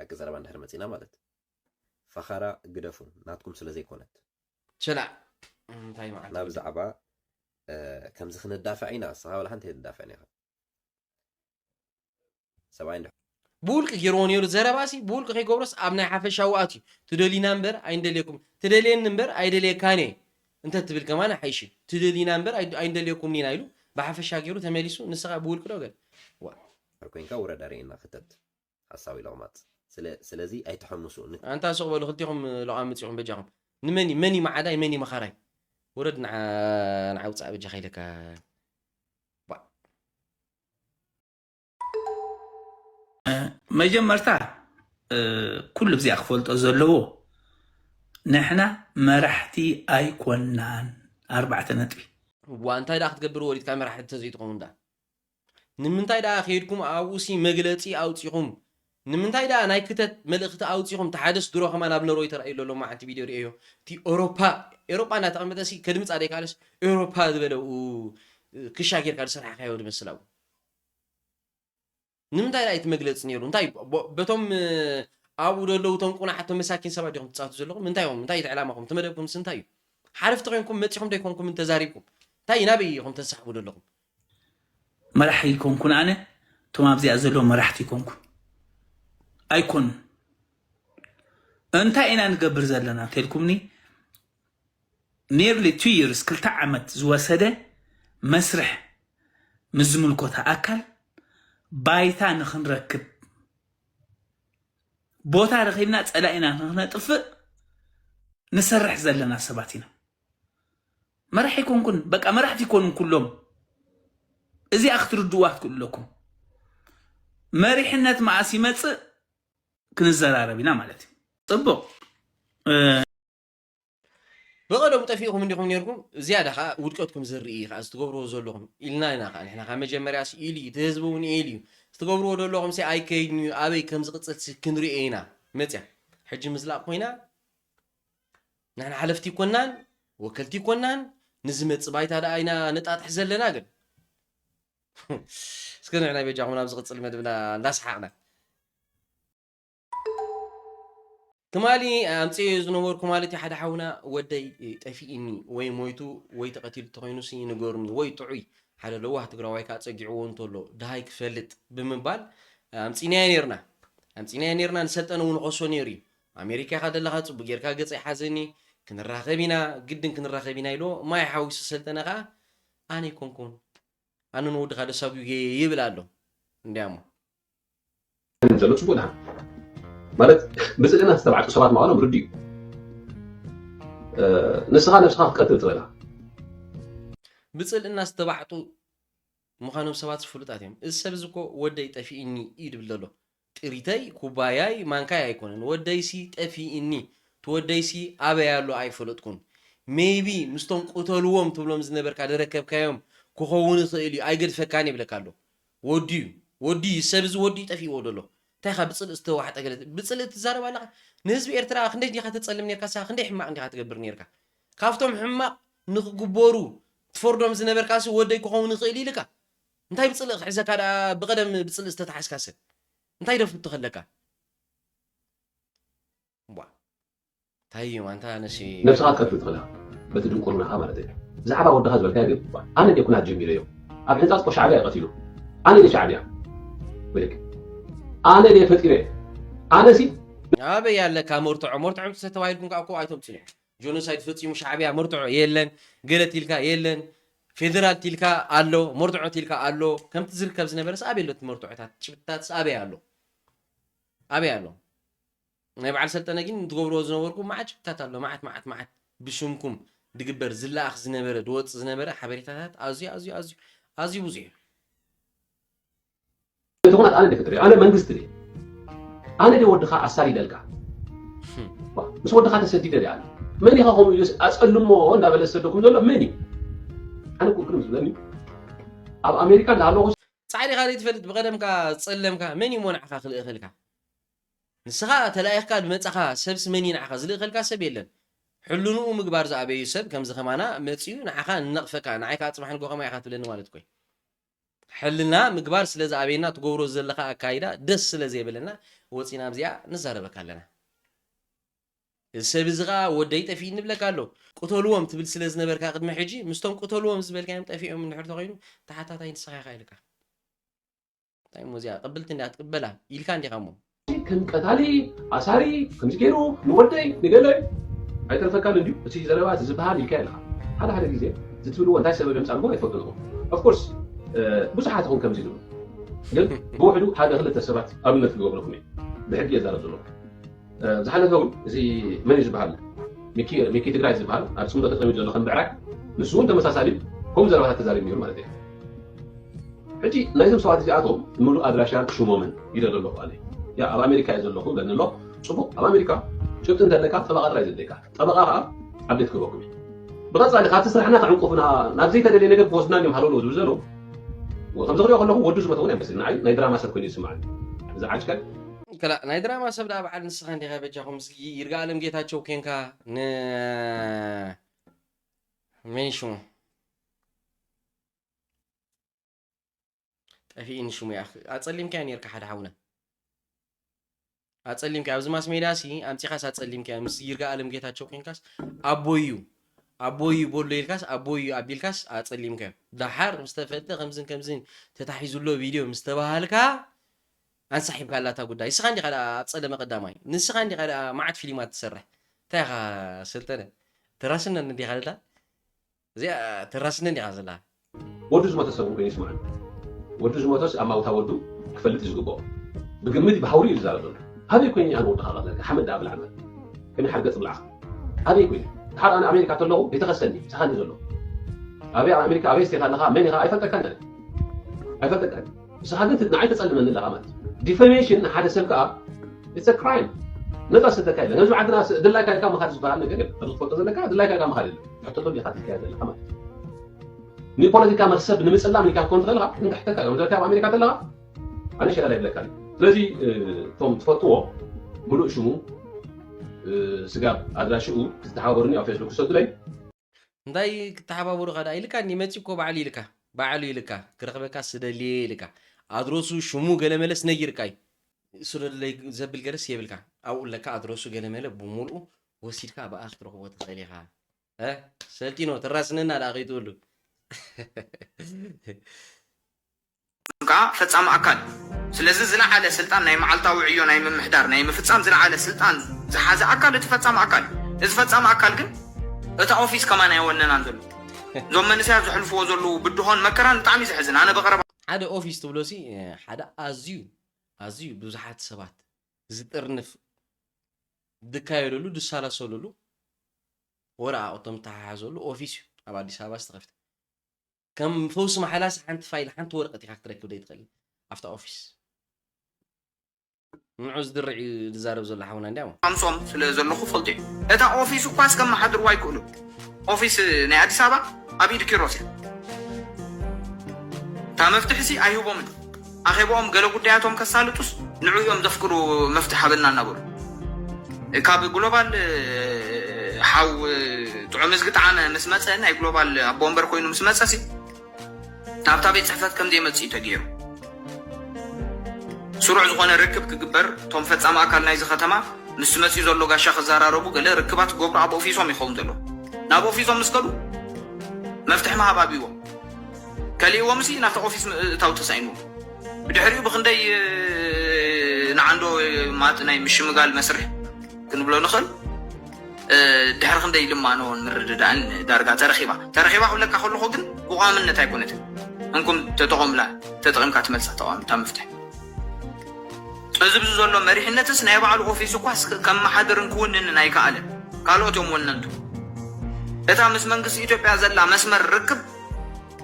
ሓቂ ዘረባ እንድሕር መፂና ማለት ፈኸራ ግደፉ ናትኩም ስለ ዘይኮነት ሸላዕ እንታይ ማለት ናብ ብዛዕባ ከምዚ ክንዳፈዕ ኢና ስኻ ወላ ሓንቲ የትዳፈዕን ኢኻ ሰብኣይ እንድሕር ብውልቂ ገይርዎ ነይሩ ዘረባ ሲ ብውልቂ ከይገብሮስ ኣብ ናይ ሓፈሻዊ ኣትዩ ትደልዩና እምበር ኣይንደልየኩም ትደልየኒ እምበር ኣይደልየካን እየ እንተ ትብል ከማን ሓይሽ እዩ ትደልዩና እምበር ኣይ- ኣይንደልየኩምን ኢና ኢሉ ብሓፈሻ ገይሩ ተመሊሱ ንስኻ ብውልቂ ዶ ገል ዋ ኮይንካ ውረድ ኣርእየና ክተት ሓሳዊ ለቕማጽ። ስለ ስለዚ ኣይትሐምሱ። ን- ኣንታ ሱቕ በሉ ክልቲኹም ለቓምጽ ኢኹም በጃኹም። ንመን እዩ መን እዩ መዓዳይ መን እዩ መኻራይ? ውረድ ንዓ ንዓ ውጻእ በጃኻ ኢለካ። ባ- መጀመርታ ኩሉ ብዚኣ ክፈልጦ ዘለዎ ንሕና መራሕቲ ኣይኮናን። ኣርባዕተ ነጥቢ። ዋ እንታይ ደኣ ክትገብር ወሪድካ መራሕቲ ተዘይትኸውን ደኣ ንምንታይ ደኣ ከይድኩም ኣብኡ ሲ መግለፂ ኣውፂኹም ንምንታይ ደኣ ናይ ክተት መልእኽቲ ኣውፂኹም ተሓደስ ድሮ ከማን ኣብ ነርወይ ተራእዩ ኣሎ ሎማዓንቲ ቪድዮ ርእዮ እቲ ኤሮፓ ኤሮፓ እናተቐመጠ ሲ ከድምፃ ደይካለስ ኤሮፓ ዝበለ ክሻ ጌርካ ዝሰራሕካዮ ዝመስል ኣብኡ ንምንታይ ዳኣ እቲ መግለፂ ነይሩ? እንታይ በቶም ኣብኡ ደለዉ እቶም ቁናሓት እቶም መሳኪን ሰባት ዲኹም ትፃወቱ ዘለኹም? እንታይ እዮም? እንታይ እቲ ዕላማኹም? እቲ መደብኩም ስ እንታይ እዩ? ሓለፍቲ ኮይንኩም መፂኹም ዶ ኣይኮንኩምን ተዛሪብኩም? እንታይ ናበይ ኢኹም ተንሳሕቡ ዘለኹም? መራሒ ኣይኮንኩን ኣነ እቶም ኣብዚኣ ዘለዉ መራሕቲ ኣይኮንኩን ኣይኮኑን እንታይ ኢና ንገብር ዘለና እንተልኩምኒ nearly two years ክልተ ዓመት ዝወሰደ መስርሕ ምስ ዝምልኮታ ኣካል ባይታ ንኽንረክብ ቦታ ረኺብና ጸላኢና ንኽነጥፍእ ንሰርሕ ዘለና ሰባት ኢና። መራሕ ይኮንኩን በቃ መራሕቲ ይኮኑን ኩሎም። እዚኣ ክትርድዋ ክትክእሉ ኣለኩም። መሪሕነት መኣስ ይመጽእ ክንዘራረብ ኢና ማለት እዩ። ጽቡቕ። ብቐደሙ ጠፊእኹም እንዲኹም ነርኩም ዝያዳ ከዓ ውድቀትኩም ዝርኢ ከዓ እዚ ትገብርዎ ዘለኹም ኢልና ኢና ከዓ ንሕና ካብ መጀመርያ ኢሉ እዩ እቲ ህዝቢ እውን ኢሉ እዩ እዚ ትገብርዎ ዘለኹም ሲ ኣይከይድን እዩ ኣበይ ከም ዝቕፅል ሲ ክንሪኦ ኢና መፅያ ሕጂ ምዝላቕ ኮይና ንሕና ሓለፍቲ ይኮናን ወከልቲ ይኮናን ንዝመፅእ ባይታ ደኣ ኢና ነጣጥሕ ዘለና ግን እስከ ንሕና በጃኹም ናብ ዝቕፅል መድብና እንዳሰሓቕና ትማሊ ኣምፅኤዮ ዝነበርኩ ማለት እዩ ሓደ ሓውና ወደይ ጠፊእኒ ወይ ሞይቱ ወይ ተቐቲሉ ተኾይኑሲ ንገሩኒ ወይ ጥዑይ ሓደ ለዋህ ትግራዋይ ከዓ ፀጊዕዎ እንተሎ ድሃይ ክፈልጥ ብምባል ኣምፂናዮ ነርና ኣምፂናዮ ነርና ንሰልጠነ እውን ኾሶ ነይሩ እዩ ኣሜሪካ ኢኻ ዘለኻ ፅቡቅ ጌርካ ገፀ ይሓዘኒ ክንራኸብ ኢና ግድን ክንራኸብ ኢና ኢልዎ ማይ ሓዊሱ ሰልጠነ ከዓ ኣነ ይኮንኩን ኣነ ንወድኻ ደሳጉ ይብል ኣሎ እንዲያሞ ዘሎ ፅቡቅ ድሓን ማለት ብፅልና ዝተባዕጡ ሰባት ምዃኖም ርዱ እዩ ንስኻ ነብስኻ ክትቀትል ትኽእል ብፅልና ዝተባዕጡ ምዃኖም ሰባት ፍሉጣት እዮም እዚ ሰብ እዚ እኮ ወደይ ጠፊእኒ እዩ ድብል ዘሎ ጥሪተይ ኩባያይ ማንካይ ኣይኮነን ወደይሲ ጠፊእኒ ትወደይሲ ኣበይ ኣሎ ኣይፈለጥኩን maybe ምስቶም ቅተልዎም ትብሎም ዝነበርካ ደረከብካዮም ክኸውን ይኽእል እዩ፣ ኣይገድፈካን ይብለካ ኣሎ። ወዲ እዩ፣ ወዲ እዩ፣ ሰብ እዚ ወዲ እዩ ጠፊእዎ ደሎ። እንታይ ኢኻ ብጽልኢ ዝተዋሕጠ ገለ ት-፣ ብጽልኢ ትዛረብ ኣለኻ? ንህዝቢ ኤርትራ ክንደይ ዲኻ ተጸልም ኔርካ? ንስኻ ክንደይ ሕማቕ ዲኻ ትገብር ኔርካ? ካብቶም ሕማቕ ንኽግበሩ ትፈርዶም ዝነበርካ ሲ ወደይ ክኸውን ይኽእል ኢልካ? እንታይ ብጽልኢ ክሕዘካ ደኣ ብቐደም ብጽልኢ ዝተታሕዝካ ሰብ? እንታይ ደፍቱ ከለካ? ቧ። እንታይ እዩ ኣንታ ነሲ ነብስኻ ክትቀትል ትኽእላ። በቲ ድንቁርናኻ ማለት እዩ። ብዛዕባ ወድኻ ዝበልካዮ ግን ኣነ ድየ ኩናት ጀሚረዮ? ኣብ ሕንጻጽ እኮ ሻዕብያ እዩ ቀቲሉ። ኣነ ድየ ሻዕብያ? ወይለክ። ኣነ ድየ ፈጢረ? ኣነ ሲ ኣበይ ኣለካ መርትዖ? መርትዖ ምስ ተባሂልኩም ከኣ እኮ ኣይተምጽኡ። ጆኖሳይድ ፈጺሙ ሻዕብያ መርትዖ የለን። ገለ ትልካ የለን። ፌደራል ትልካ ኣሎ፣ መርትዖ ትልካ ኣሎ። ከምቲ ዝርከብ ዝነበረስ ኣበይ ኣሎ እቲ መርትዖታት? ጭብጥታትስ ኣበይ ኣሎ? ኣበይ ኣሎ? ናይ በዓል ሰልጠነ ግን ትገብርዎ ዝነበርኩም መዓት ጭብጥታት ኣሎ። መዓት፣ መዓት፣ መዓት። ብሽምኩም ድግበር፣ ዝለኣኽ ዝነበረ፣ ድወጽእ ዝነበረ ሓበሬታታት ኣዝዩ፣ ኣዝዩ፣ ኣዝዩ፣ ኣዝዩ ብዙሕ እዩ። እቲ ኩናት ኣነ ድየ ፈጢረዮ? ኣነ መንግስቲ ድየ? ኣነ ድየ ወድኻ ኣሳዲደልካ? ዋ፣ ምስ ወድኻ ተሰዲደ ድየ ኣነ? መን ኢኻ ከምኡ ኢሉስ ኣጸልሞ እንዳበለ ዝሰደኩም ዘሎ መን እዩ? ኣነ እኮ ግርም ዝብለኒ ኣብ ኣሜሪካ እንዳሃለኹ ጻዕሪኻ ዘይትፈልጥ ብቐደምካ ዝጸለምካ መን እዩ እሞ ንዓኻ ክልእኸልካ? ንስኻ ተላኢኽካ ዝመጻኻ ሰብስ መን እዩ ንዓኻ ዝልእኸልካ? ሰብ የለን። ሕልንኡ ምግባር ዝኣበዩ ሰብ ከምዚ ከማና መጺኡ ንዓኻ ንነቕፈካ፣ ንዓይ ከኣ ጽባሕ ንግሆ ከማይ ኢኻ ትብለኒ ማለት እኮ እዩ። ሕልና ምግባር ስለ ዝኣበየና ትገብሮ ዘለኻ ኣካይዳ ደስ ስለ ዘይብለና ወጺና ኣብዚኣ ንዛረበካ ኣለና። እዚ ሰብ እዚ ኸኣ ወደይ ጠፊእኒ ይብለካ ኣሎ። ቅተልዎም ትብል ስለ ዝነበርካ ቅድሚ ሕጂ ምስቶም ቅተልዎም ዝበልካዮም ጠፊኦም እንድሕር ተኾይኑ ተሓታታይ ንስኻ ኢኻ ኢልካ። እንታይ እሞ እዚኣ ቅብልቲ እንድያ ትቅበላ ኢልካ እንዲኻ እሞ። ከም ቀታሊ ኣሳሪ ከምዚ ገይሩ ንወደይ ንገለ ኣይተርፈካን እንድዩ እቲ ዘረባ እቲ ዝበሃል ኢልካ ኣለኻ ሓደ ሓደ ግዜ ዝትብልዎ እንታይ ሰበብ የምፃልኩም ኣይፈልጡን ኢኹም ኦፍኮርስ ብዙሓት ኢኹም ከምዚ ትብሉ ግን ብውሕዱ ሓደ ክልተ ሰባት ኣብነት ክገብረኩም እየ ብሕጊ እየ ዛረብ ዘለኹ ዝሓለፈ እውን እዚ መን እዩ ዝበሃል ሚኪ ትግራይ ዝበሃል ኣብ ፅምዶ ተፀሚዱ ዘሎ ከም ብዕራይ ንሱ እውን ተመሳሳሊ ከምኡ ዘረባታት ተዛሪቡ ነይሩ ማለት እዩ ሕጂ ናይዞም ሰባት እዚኣቶም ምሉእ ኣድራሻን ሽሞምን ይደሊ ኣለኹ ኣነ ያ ኣብ ኣሜሪካ እየ ዘለኹ በኒ ኣሎ ፅቡቅ ኣብ ኣሜሪካ ጭብጢ እንተለካ ጠበቃ ጥራይ ዘድልየካ ጠበቃ ከዓ ኣብዴት ክህበኩም እዩ ብቐፃሊ ካብቲ ስራሕና ክዕንቁፍና ናብ ዘይተደልየ ነገር ክወስድና እዮም ሃለሎ ዝብል ዘለዉ ከምዚ ክሪኦ ከለኹ ወዱ ዝመተ እውን ኣይመስል ንዓይ ናይ ድራማ ሰብ ኮይኑ ይስምዓኒ እዚ ዓጭቀ ከላ ናይ ድራማ ሰብ ደኣ በዓል ንስኻ እንዲኻ በጃኹም ምስኪ ይርጋ ኣለም ጌታቸው ኮንካ ን መን ሽሙ ጠፊእኒ ሽሙ ይኣ ኣጸሊምካዮ ኔርካ ሓደ ሓውና ኣጸሊምካዮ ኣብዚ ማስ ሜድያ ሲ ኣምጺኻስ ኣጸሊምካዮ ምስ ይርጋ ኣለም ጌታቸው ኮንካስ ኣቦዩ ኣቦዩ በሎ ኢልካስ ኣቦዩ ኣቢልካስ ኣጸሊምካዮ ደሓር ምስ ተፈልጠ ከምዝን ከምዝን ተታሒዙ ኣሎ ቪድዮ ምስ ተባሃልካ ኣንሳሒብካላ እታ ጉዳይ ንስኻ እንዲኻ ደኣ ኣብ ጸለመ ቀዳማይ ንስኻ እንዲኻ ደኣ መዓት ፊሊማት ትሰርሕ እንታይ ኢኻ ሰልጠነ ተራስነን እንዲኻ ደኣ እዚኣ ተራስነን ኢኻ ዘላ ወዱ ዝሞተ ሰብ እውን ኮይኑ ይስምዓኒ ወዱ ዝሞተስ ኣማውታ ወዱ ክፈልጥ እዩ ዝግብኦ ብግምት ብሃውሪ እዩ ዝዛረብ ዘሎ ኣበይ ኮይኑ ኣነ ወድኻ ቀትለልካ ሓመድ ደኣ ብላዕ በል ከመይ ሓርገፅ ብላዕኻ ኣበይ ኮይኑ ድሓር ኣነ ኣሜሪካ ተለኹ ይተኸሰኒ ምሳኻ እንዲ ዘሎ ኣበይ ኣሜሪካ ኣበይ ስቴት ኣለኻ መን ኢኻ ኣይፈልጠካን ኣነ ኣይፈልጠካን ንስኻ ግን ንዓይ ተፀልመኒ ኣለኻ ማለት እዩ defamation ንሓደ ሰብ ከዓ it's a crime ነፃ ሰደካ የለ ነዚ ዓድና ድላይካ ኢልካ ምኻድ ዝበሃል ነገር የለ ኣብዚ ትፈልጦ ዘለካ ድላይካ ኢልካ ምኻድ የለ ሕቶ ዲኻ ትካየድ ዘለካ ማለት እዩ ንፖለቲካ መክሰብ ንምፅላም ኢልካ ክትኮን ትኽእል ኢኻ ክንግሕተካ እዮም ዘካ ኣብ ኣሜሪካ ዘለኻ ኣነ ሸለል ኣይብለካ ስለዚ እቶም ትፈልጥዎ ሙሉእ ሽሙ ስጋብ ኣድራሽኡ ክትተሓባበሩኒ ኣብ ፌስቡክ ክሰዱለይ እንታይ ክተሓባበሩኻ ደኣ ኢልካ እኒ መፂ እኮ ባዕሉ ኢልካ ባዕሉ ኢልካ ክረኽበካ ስደልየ ኢልካ ኣድረሱ ሽሙ ገለመለስ ነጊርካ እዩ ስደለይ ዘብል ገለስ የብልካ ኣብኡ ኣለካ ኣድረሱ ገለመለ ብሙሉኡ ወሲድካ ብኣ ክትረኽቦ ትኽእል ኢኻ ሰልጢኖ ተራስነና ደኣ ከይትብሉ ከዓ ፈፃሚ ኣካል እዩ። ስለዚ ዝለዓለ ስልጣን ናይ መዓልታዊ ዕዮ ናይ ምምሕዳር ናይ ምፍፃም ዝለዓለ ስልጣን ዝሓዘ ኣካል እቲ ፈፃሚ ኣካል እዩ። እዚ ፈፃሚ ኣካል ግን እታ ኦፊስ ከማን ኣይወነናን ዘሎ። እዞም መንእሰያት ዘሕልፍዎ ዘለዉ ብድሆን መከራን ብጣዕሚ እዩ ዘሕዝን። ኣነ ብቐረባ ሓደ ኦፊስ ትብሎ ሲ ሓደ ኣዝዩ ኣዝዩ ብዙሓት ሰባት ዝጥርንፍ ዝካየደሉ ዝሰላሰሉሉ ወረቓቕቶም ዝተሓሓዘሉ ኦፊስ እዩ ኣብ ኣዲስ ኣበባ ዝተኸፍተ። ከም ፈውሲ ማሕላስ ሓንቲ ፋይል ሓንቲ ወረቀት ኢካ ክትረክብ ዘይትኽእል ኣብታ ኦፊስ። ንዑ ዝድርዕ እዩ ዝዛረብ ዘሎ ሓውና እንዲያ። ኣምሶም ስለ ዘለኹ ፈልጡ እዩ። እታ ኦፊስ እኳስ ከመሓድርዋ ኣይክእሉን። ኦፊስ ናይ ኣዲስ ኣበባ ኣብ ኢድ ኪሮስ እያ። እታ መፍትሒ ሲ ኣይህቦምን። ኣኼባኦም ገለ ጉዳያቶም ከሳልጡስ ንዑ እዮም ዘፍቅዱ መፍትሒ ሃበና እናበሉ። ካብ ግሎባል ሓው ጥዑም እዝጊ ጣዕመ ምስ መፀ፣ ናይ ግሎባል ኣቦ ወንበር ኮይኑ ምስ መፀ ሲ ናብታ ቤት ፅሕፈት ከም ዘይመፅእ እዩ ተገይሩ። ስሩዕ ዝኾነ ርክብ ክግበር፣ እቶም ፈፃሚ ኣካል ናይዚ ከተማ ምስ መፅኡ ዘሎ ጋሻ ክዘራረቡ ገለ ርክባት ክገብሩ ኣብ ኦፊሶም ይኸውን ዘሎ። ናብ ኦፊሶም ምስ ከዱ መፍትሒ ምሃብ ኣብይዎም። ከሊእዎም ሲ ናብቲ ኦፊስ ምእታው ተሳኢንዎም። ብድሕሪኡ ብክንደይ ንዓንዶ ማጥ ናይ ምሽምጋል መስርሕ ክንብሎ ንኽእል። ድሕሪ ክንደይ ልማኖን ምርድዳእን ዳርጋ ተረኺባ ተረኺባ ክብለካ ከለኹ ግን ብቋምነት ኣይኮነትን። እንኩም ተጠቐምላ ተጠቒምካ ትመልሳ ተቓዋሚ እታ መፍትሒ። እዚ ብዚ ዘሎ መሪሕነትስ ናይ ባዕሉ ኦፊስ እኳ ከመሓድርን ክውንንን ኣይከኣለን። ካልኦት እዮም ወነንቱ። እታ ምስ መንግስቲ ኢትዮጵያ ዘላ መስመር ርክብ፣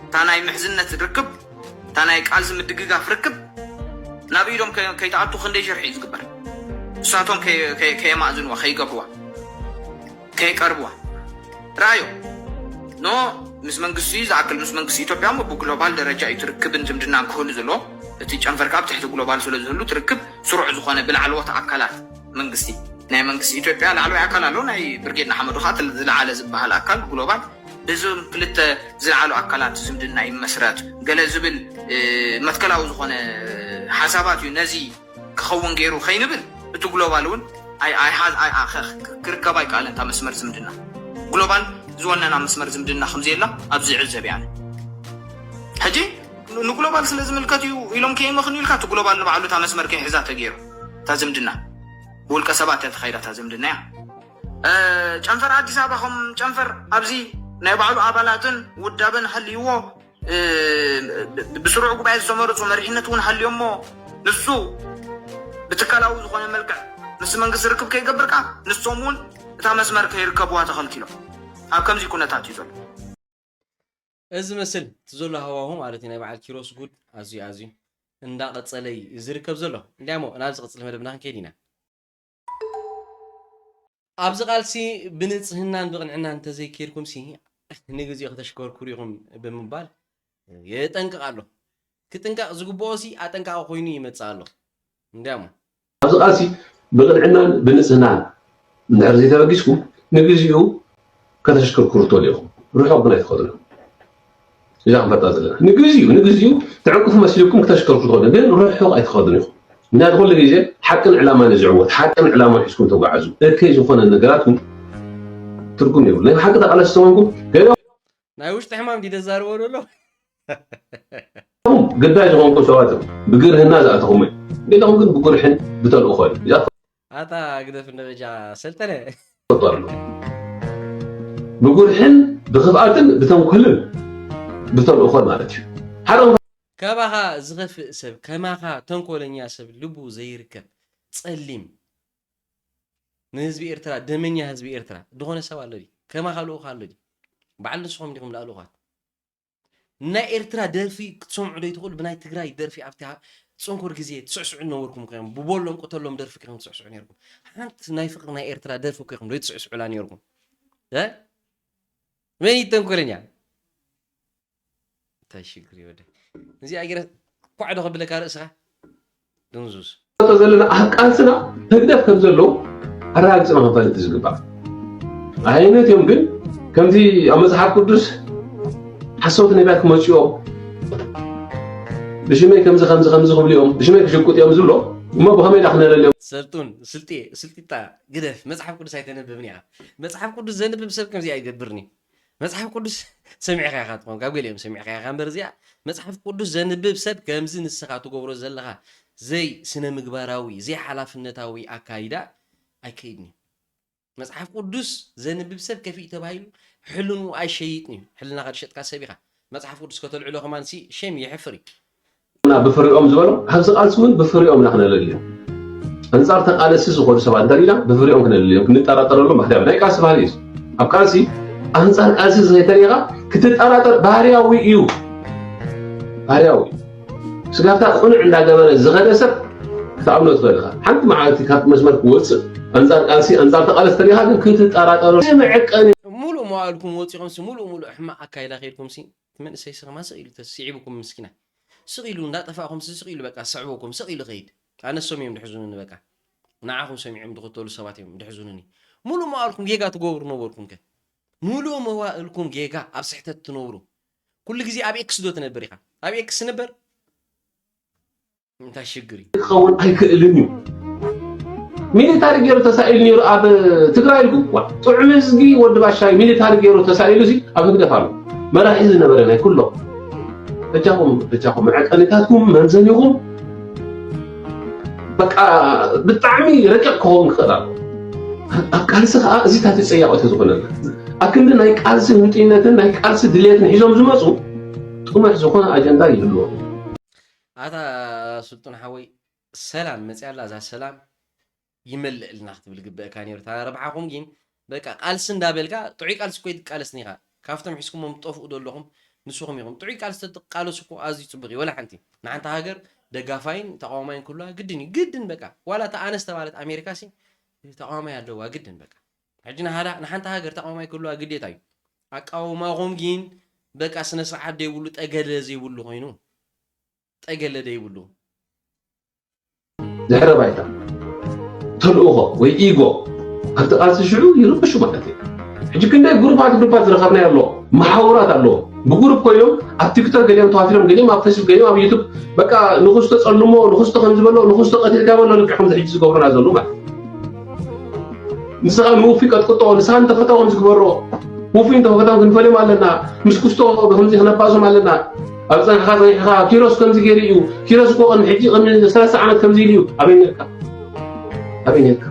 እታ ናይ ምሕዝነት ርክብ፣ እታ ናይ ቃልሲ ምድግጋፍ ርክብ ናብ ኢዶም ከይትኣቱ ክንደይ ሽርሒ እዩ ዝግበር? እሳቶም ከየማእዝንዋ፣ ከይገብርዋ፣ ከይቀርብዋ። ረኣዮ ኖ ምስ መንግስቲ ዝኣክል ምስ መንግስቲ ኢትዮጵያ እሞ ብግሎባል ደረጃ እዩ ትርክብን ዝምድናን ክህሉ ዘለዎ። እቲ ጨንፈር ካብ ትሕቲ ግሎባል ስለ ዝህሉ ትርክብ ስሩዕ ዝኾነ ብላዕለዎት ኣካላት መንግስቲ ናይ መንግስቲ ኢትዮጵያ ላዕለዋይ ኣካል ኣሎ። ናይ ብርጌድ ንሓመዱ ከዓ ዝለዓለ ዝበሃል ኣካል ግሎባል ብዞም ክልተ ዝለዓሉ ኣካላት ዝምድና ይመስረት ገለ ዝብል መትከላዊ ዝኾነ ሓሳባት እዩ። ነዚ ክኸውን ገይሩ ከይንብል እቲ ግሎባል እውን ክርከብ ኣይከኣለን። እታ መስመር ዝምድና ግሎባል ዝወነና መስመር ዝምድና ከምዘየላ ኣብዚ ይዕዘብ እየ። ሕጂ ንግሎባል ስለ ዝምልከት እዩ ኢሎም ከየመኽንዩ ኢልካ እቲ ግሎባል ንባዕሉ እታ መስመር ከይሕዛ ተገይሩ እታ ዝምድና ብውልቀ ሰባት እያ ተኻይዳ እታ ዝምድና እያ። ጨንፈር ኣዲስ ኣበባ ከም ጨንፈር ኣብዚ ናይ ባዕሉ ኣባላትን ውዳበን ሃልይዎ ብስሩዕ ጉባኤ ዝተመረፁ መሪሕነት እውን ሃልዮሞ ንሱ ብትካላዊ ዝኾነ መልክዕ ምስ መንግስቲ ርክብ ከይገብርካ ንሶም እውን እታ መስመር ከይርከብዋ ተኸልኪሎም ኣብ ከምዚ ኩነታት እዩ ዘሎ። እዚ መስል እቲ ዘሎ ሃዋሁ ማለት እዩ ናይ በዓል ኪሮስ ጉድ ኣዝዩ ኣዝዩ እንዳቐጸለ እዩ ዝርከብ ዘሎ። እንዲያሞ ናብ ዝቕጽል መደብና ክንከይድ ኢና። ኣብዚ ቃልሲ ብንጽህናን ብቕንዕናን እንተዘይከይድኩም ሲ ንግዚኡ ከተሽከርክሩ ኢኹም ብምባል የጠንቅቕ ኣሎ። ክጥንቀቕ ዝግብኦ ሲ ኣጠንቃቒ ኮይኑ ይመጽእ ኣሎ። እንዲያሞ ኣብዚ ቃልሲ ብቕንዕናን ብንጽህናን እንድሕር ዘይተበጊስኩም ንግዚኡ ከተሽክርክሩ ትኽእሉ ኢኹም። ርሑቕ ግን ኣይትኸዱን ኢኹም። እዛ ክንፈልጣ ዘለና ንግዚኡ ንግዚኡ ትዕንቅፉ መሲልኩም ክተሽከርክሩ ትኽእሉ ግን ርሑቕ ኣይትኸዱን ኢኹም። ምክንያቱ ኩሉ ግዜ ሓቅን ዕላማን እዩ ዝዕወት። ሓቅን ዕላማን ሒዝኩም ተጓዓዙ። እከይ ዝኾነ ነገራት እውን ትርጉም የብሉ። ናይ ብሓቂ ተቓለስቲ ተኾንኩም ገለ ናይ ውሽጢ ሕማም ድዩ ዘዛርቦ ዘሎ? ግዳይ ዝኾንኩም ሰባት እዮም። ብግርህና ዝኣተኹም እዮም። ገለኹም ግን ብጉርሕን ብተልእኾ እዩ። ኣታ ግደፍ እንደ በጃ ሰልጠነ። ይፈጥሩ ኣለዉ። ብጉርሕን ብኽፍኣትን ብተንኮልን ብተልእኾን ማለት እዩ። ሓደ ካባኻ ዝኸፍእ ሰብ፣ ከማኻ ተንኮለኛ ሰብ ልቡ ዘይርከብ ጸሊም ንህዝቢ ኤርትራ ደመኛ ህዝቢ ኤርትራ ዝኾነ ሰብ ኣሎ ድዩ? ከማኻ ልኡኽ ኣሎ ድዩ? በዓል ንስኹም ዲኹም ደኣ ልኡኻት? ናይ ኤርትራ ደርፊ ክትሰምዑ ዶ ይትኽእሉ? ብናይ ትግራይ ደርፊ ኣብቲ ጽንኩር ግዜ ትስዕስዑ ነበርኩም ከ ብቦሎም ቅተሎም ደርፊ ከ ትስዕስዑ ነርኩም? ሓንቲ ናይ ፍቅሪ ናይ ኤርትራ ደርፊ እኮ ኢኹም ዶ ትስዕስዑላ ነርኩም? እ መን እዩ ተንኮለኛ? እንታይ ሽግር ይወደ እዚኣ ገይረ ኳዕ ዶ ከብለካ ርእስኻ ድንዙዝ። ዘለና ኣብ ቃልስና ህግደፍ ከም ዘለዉ ኣረጋጊፅና ክንፈልጥ ዝግባእ ዓይነት እዮም። ግን ከምዚ ኣብ መፅሓፍ ቅዱስ ሓሰውቲ ነቢያት ክመፅኡ እዮም፣ ብሽመይ ከምዚ ከምዚ ከምዚ ክብሉ እዮም፣ ብሽመይ ክሽቁጡ እዮም ዝብሎ እሞ ብኸመይ ዳ ክነለልዮም? ሰልጡን ስልጤ ስልጢጣ ግደፍ። መፅሓፍ ቅዱስ ኣይተነብብን ኢኻ። መፅሓፍ ቅዱስ ዘንብብ ሰብ ከምዚ ኣይገብርን እዩ። መጽሓፍ ቅዱስ ሰሚዕካ ኢኻ ትኾን ካብ ገሊኦም ሰሚዕካ ኢኻ እምበር እዚኣ መጽሓፍ ቅዱስ ዘንብብ ሰብ ከምዚ ንስኻ ትገብሮ ዘለኻ ዘይ ስነ ምግባራዊ ዘይ ሓላፍነታዊ ኣካይዳ ኣይከይድን እዩ። መጽሓፍ ቅዱስ ዘንብብ ሰብ ከፊእ ተባሂሉ ሕልንኡ ኣይሸይጥን እዩ። ሕልናኻ ዝሸጥካ ሰብ ኢኻ። መጽሓፍ ቅዱስ ከተልዕሎ ከማን ሲ ሼም የሕፍር እዩ። እና ብፍሪኦም ዝበሎ ኣብዚ ቃልሲ እውን ብፍሪኦም ኢና ክነለልዮም። ኣንጻር ተቃለስቲ ዝኾኑ ሰባት እንተሪኢና ብፍሪኦም ክነለልዮም ክንጠራጠረሎም ኣኽዳብ ናይ ቃልሲ ባህሊ እዩ። ኣብ ቃልሲ ኣንጻር ቃልሲ ዘይተሪኢኻ ክትጠራጠር ባህርያዊ እዩ። ባህርያዊ ስጋብታ ቅኑዕ እንዳገበረ ዝኸደ ሰብ ክትኣምኖ ትኽእል ኢኻ። ሓንቲ መዓልቲ ካብ መስመር ክወፅእ ኣንጻር ቃልሲ ኣንጻር ተቃለስቲ ተሪኢኻ ግን ክትጠራጠሮ መዐቀኒ። ሙሉእ ኣልኩም ወፂኹም ሲ ሙሉእ ሙሉእ ሕማቕ ኣካይዳ ከይድኩም ሲ እቲ መንእሰይ ሲ ከማን ስቕ ኢሉ ተስዒብኩም ምስኪና ስቕ ኢሉ እንዳጠፋእኩም ሲ ስቕ ኢሉ በቃ ስዕበኩም ስቕ ኢሉ ከይድ ኣነሶም እዮም ድሕዙንኒ በቃ ንዓኹም ሰሚዖም ድኽተሉ ሰባት እዮም ድሕዙንኒ ሙሉእ መዋእልኩም ጌጋ ትገብሩ ነበርኩም ከ ሙሉእ መዋእልኩም ጌጋ ኣብ ስሕተት ትነብሩ ኩሉ ግዜ ኣብ ኤክስ ዶ ትነብር ኢኻ ኣብ ኤክስ ንበር እንታይ ሽግር እዩ ክኸውን ኣይክእልን እዩ። ሚሊታሪ ገይሩ ተሳኢሉ ነይሩ ኣብ ትግራይ ኢልኩም ዋ ጥዑም ህዝቢ ወዲ ባሻይ ሚሊታሪ ገይሩ ተሳኢሉ ሲ ኣብ ህግደፍ ኣሎ መራሒ ዝነበረ ናይ ኩሎም በጃኹም በጃኹም መዐቀኒታትኩም መምዘኒኹም በቃ ብጣዕሚ ረቂቕ ክኸውን ክኽእል ኣሎ ኣብ ቃልሲ ከዓ እዚታት ይፀያቆ ተዝኾነና ኣክንዲ ናይ ቃልሲ ህንጥይነትን ናይ ቃልሲ ድልየትን ሒዞም ዝመፁ ጥሙሕ ዝኾነ ኣጀንዳ ይህልዎ። ኣታ ስልጡን ሓወይ ሰላም መፅያ ኣላ እዛ ሰላም ይመልእልና ክትብል ግበእካ ነይሩ እታ ረብሓኹም ግን በቃ ቃልሲ እንዳበልካ ጥዑይ ቃልሲ እኮ ይትቃለስኒ ኢኻ ካብቶም ሒዝኩሞም ትጠፍኡ ዘለኹም ንስኹም ኢኹም ጥዑይ ቃልሲ ተትቃለሱ እኮ ኣዝዩ ፅቡቅ እዩ ወላ ሓንቲ ንሓንቲ ሃገር ደጋፋይን ተቃዋማይን ክህልዋ ግድን እዩ ግድን በቃ ዋላ እታ ኣነስ ተባለት ኣሜሪካ ሲ ተቃዋማይ ኣለዋ ግድን በቃ ሕጂ ንሓንቲ ሃገር ተቃዋማይ ክህልዋ ግዴታ እዩ ኣቃውማኹም ግን በቃ ስነ ስርዓት ዘይብሉ ጠገለ ዘይብሉ ኮይኑ ጠገለ ዘይብሉ ድሕረ ባይታ ተልእኾ ወይ ኢጎ ኣብቲ ቃልሲ ሽዑ ይርበሹ ማለት እዩ። ሕጂ ክንደይ ግሩፓት ግሩፓት ዝረኸብናዮ ኣሎ፣ መሓውራት ኣለዎ። ብግሩፕ ኮይኖም ኣብ ቲክቶክ ገሊኦም ተዋፊሮም፣ ገሊኦም ኣብ ፌስቡክ፣ ገሊኦም ኣብ ዩቱብ በቃ ንኽስቶ ጸልሞ፣ ንኽስቶ ከም ዝበሎ፣ ንኽስቶ ቀቲልካ በሎ ልክዕ ከምዚ ሕጂ ዝገብሩና ዘለዉ ማለት እዩ። ንስኻ ንውፉይ ቀጥቅጦ፣ ንስኻ እንተፈታዎም ዝግበሮ፣ ውፉይ እንተፈታዎም ክንፈልዮም ኣለና፣ ምስ ክስቶ ከምዚ ክነባእሶም ኣለና። ኣብ ጸንሕኻ ጸኒሕኻ ኪሮስ ከምዚ ገይሩ እዩ። ኪሮስ እኮ ቅድሚ ሕጂ ቅድሚ ሰላሳ ዓመት ከምዚ ኢሉ እዩ። ኣበይ ነርካ? ኣበይ ነርካ?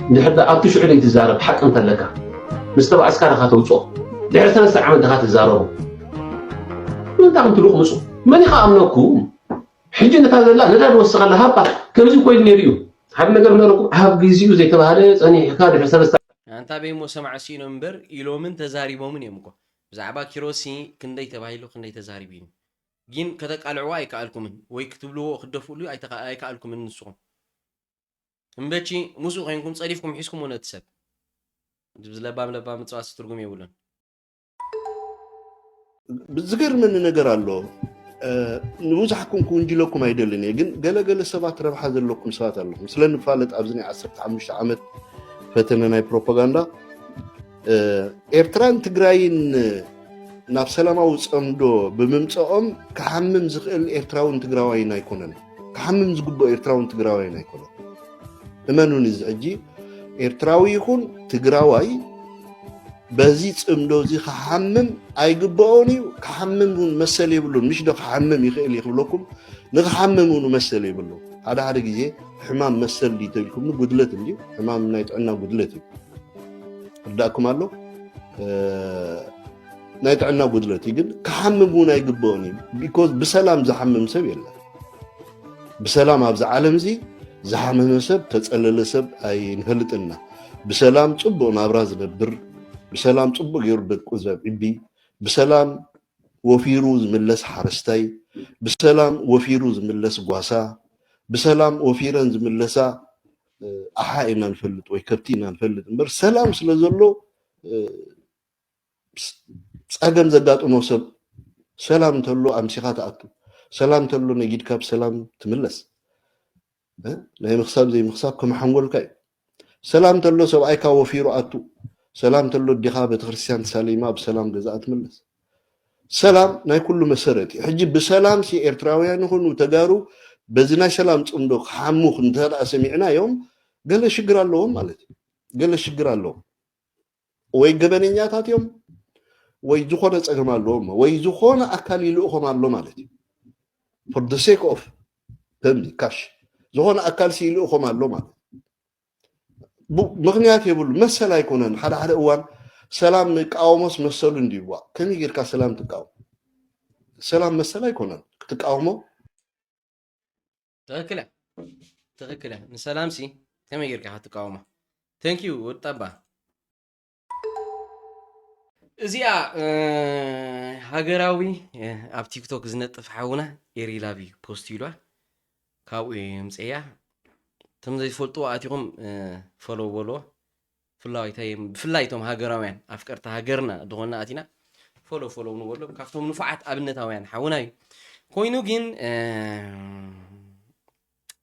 እንድሕር ደኣ ኣብቲ ሽዑ ዘይትዛረብ ሓቂ እንተለካ ምስ ተባእስካ ዲኻ ተውፅኦ። ድሕሪ ሰለስተ ዓመት ዲኻ ትዛረቡ። ምንታይ ከም ትልቕምፁ? መን ኢኻ ኣምነኩም? ሕጂ ነታ ዘላ ነዳድ ወስኸላ ሃባ ከምዚ ኮይኑ ነይሩ እዩ። ሓደ ነገር ምነረኩም ኣብ ግዚኡ ዘይተባህለ ጸኒሕካ ድሕሪ ሰለስተ ኣንታ በይሞ ሰማዕ ሲኢኖም እምበር ኢሎምን ተዛሪቦምን እዮም እኮ ብዛዕባ ኪሮሲ ክንደይ ተባሂሉ ክንደይ ተዛሪቡ እዩ ግን ከተቃልዕዎ ኣይከኣልኩምን ወይ ክትብልዎ ክትደፍእሉ ኣይከኣልኩምን ንስኹም እምበቺ ምስኡ ኮይንኩም ጸዲፍኩም ሒዝኩሞ ነቲ ሰብ ዝለባም ለባም ምጽዋት ትርጉም የብሉን ዝገርመኒ ነገር ኣሎ። ንብዙሓኩም ክውንጅለኩም ኣይደልን እየ፣ ግን ገለገለ ሰባት ረብሓ ዘለኩም ሰባት ኣለኹም። ስለ ንፋለጥ ኣብዚ ናይ ዓሰርተ ሓሙሽተ ዓመት ፈተነ ናይ ፕሮፓጋንዳ ኤርትራን ትግራይን ናብ ሰላማዊ ፀምዶ ብምምፀኦም ክሓምም ዝኽእል ኤርትራውን ትግራዋይን ኣይኮነን። ክሓምም ዝግብኦ ኤርትራውን ትግራዋይን ኣይኮነን። እመኑኒ እዚ ሕጂ ኤርትራዊ ይኹን ትግራዋይ በዚ ጽምዶ እዚ ክሓምም ኣይግብኦን እዩ። ክሓምም እውን መሰል የብሉን። ምሽ ዶ ክሓምም ይኽእል እዩ ክብለኩም፣ ንክሓምም እውን መሰል የብሉ። ሓደ ሓደ ግዜ ሕማም መሰል ድዩ ተልኩምኒ ጉድለት እንድዩ። ሕማም ናይ ጥዕና ጉድለት እዩ። ርዳእኩም ኣሎ። ናይ ጥዕና ጉድለት እዩ፣ ግን ክሓምም እውን ኣይግብኦን እዩ። ቢኮዝ ብሰላም ዝሓምም ሰብ የለን። ብሰላም ኣብዚ ዓለም እዚ ዝሓመመ ሰብ ተጸለለ ሰብ ኣይንፈልጥን ኢና። ብሰላም ጽቡቕ ናብራ ዝነብር፣ ብሰላም ጽቡቕ ገይሩ ደቁ ዘብዕቢ፣ ብሰላም ወፊሩ ዝምለስ ሓረስታይ፣ ብሰላም ወፊሩ ዝምለስ ጓሳ፣ ብሰላም ወፊረን ዝምለሳ ኣሓ ኢና ንፈልጥ ወይ ከብቲ ኢና ንፈልጥ እምበር ሰላም ስለ ዘሎ ጸገም ዘጋጥሞ ሰብ ሰላም እንተሎ ኣምሲኻ ትኣቱ፣ ሰላም እንተሎ ነጊድካ ብሰላም ትምለስ። ናይ ምኽሳብ ዘይምኽሳብ ከም ሓንጎልካ እዩ። ሰላም እንተሎ ሰብኣይካ ወፊሩ ኣቱ፣ ሰላም እንተሎ ኣዴኻ ቤተክርስትያን ተሳሊማ ብሰላም ገዛኣ ትምለስ። ሰላም ናይ ኩሉ መሰረት እዩ። ሕጂ ብሰላም ሲ ኤርትራውያን ይኹኑ ተጋሩ በዚ ናይ ሰላም ጽምዶ ክሓሙ እንተ ሰሚዕናዮም ገለ ሽግር ኣለዎም ማለት እዩ። ገለ ሽግር ኣለዎም። ወይ ገበነኛታት እዮም ወይ ዝኾነ ፀገም ኣለዎም ወይ ዝኾነ ኣካል ይልእኾም ኣሎ ማለት እዩ for the sake of ከምዚ ካሽ ዝኾነ ኣካል ይልእኾም ኣሎ ማለት ምክንያት የብሉ መሰል ኣይኮነን ሓደ ሓደ እዋን ሰላም ንቃወሞስ መሰሉ እንዲዋ ከመይ ጌርካ ሰላም ትቃወም ሰላም መሰል ኣይኮነን ክትቃወሞ ትኽክል እያ ትኽክል እያ ንሰላም ሲ ከመይ ጌርካ ክትቃወማ thank you ወጣባ እዚኣ ሃገራዊ ኣብ ቲክቶክ ዝነጥፍ ሓውና ኤሪላቭ እዩ ፖስት ኢሏ ካብኡ የምፀያ እቶም ዘይትፈልጥዎ ኣቲኹም ፈለው በልዎ ብፍላይ እቶም ሃገራውያን ኣፍቀርቲ ሃገርና ዝኾንና ኣቲና ፎሎ ፎሎ ንበሎም። ካብቶም ንፉዓት ኣብነታውያን ሓውና እዩ። ኮይኑ ግን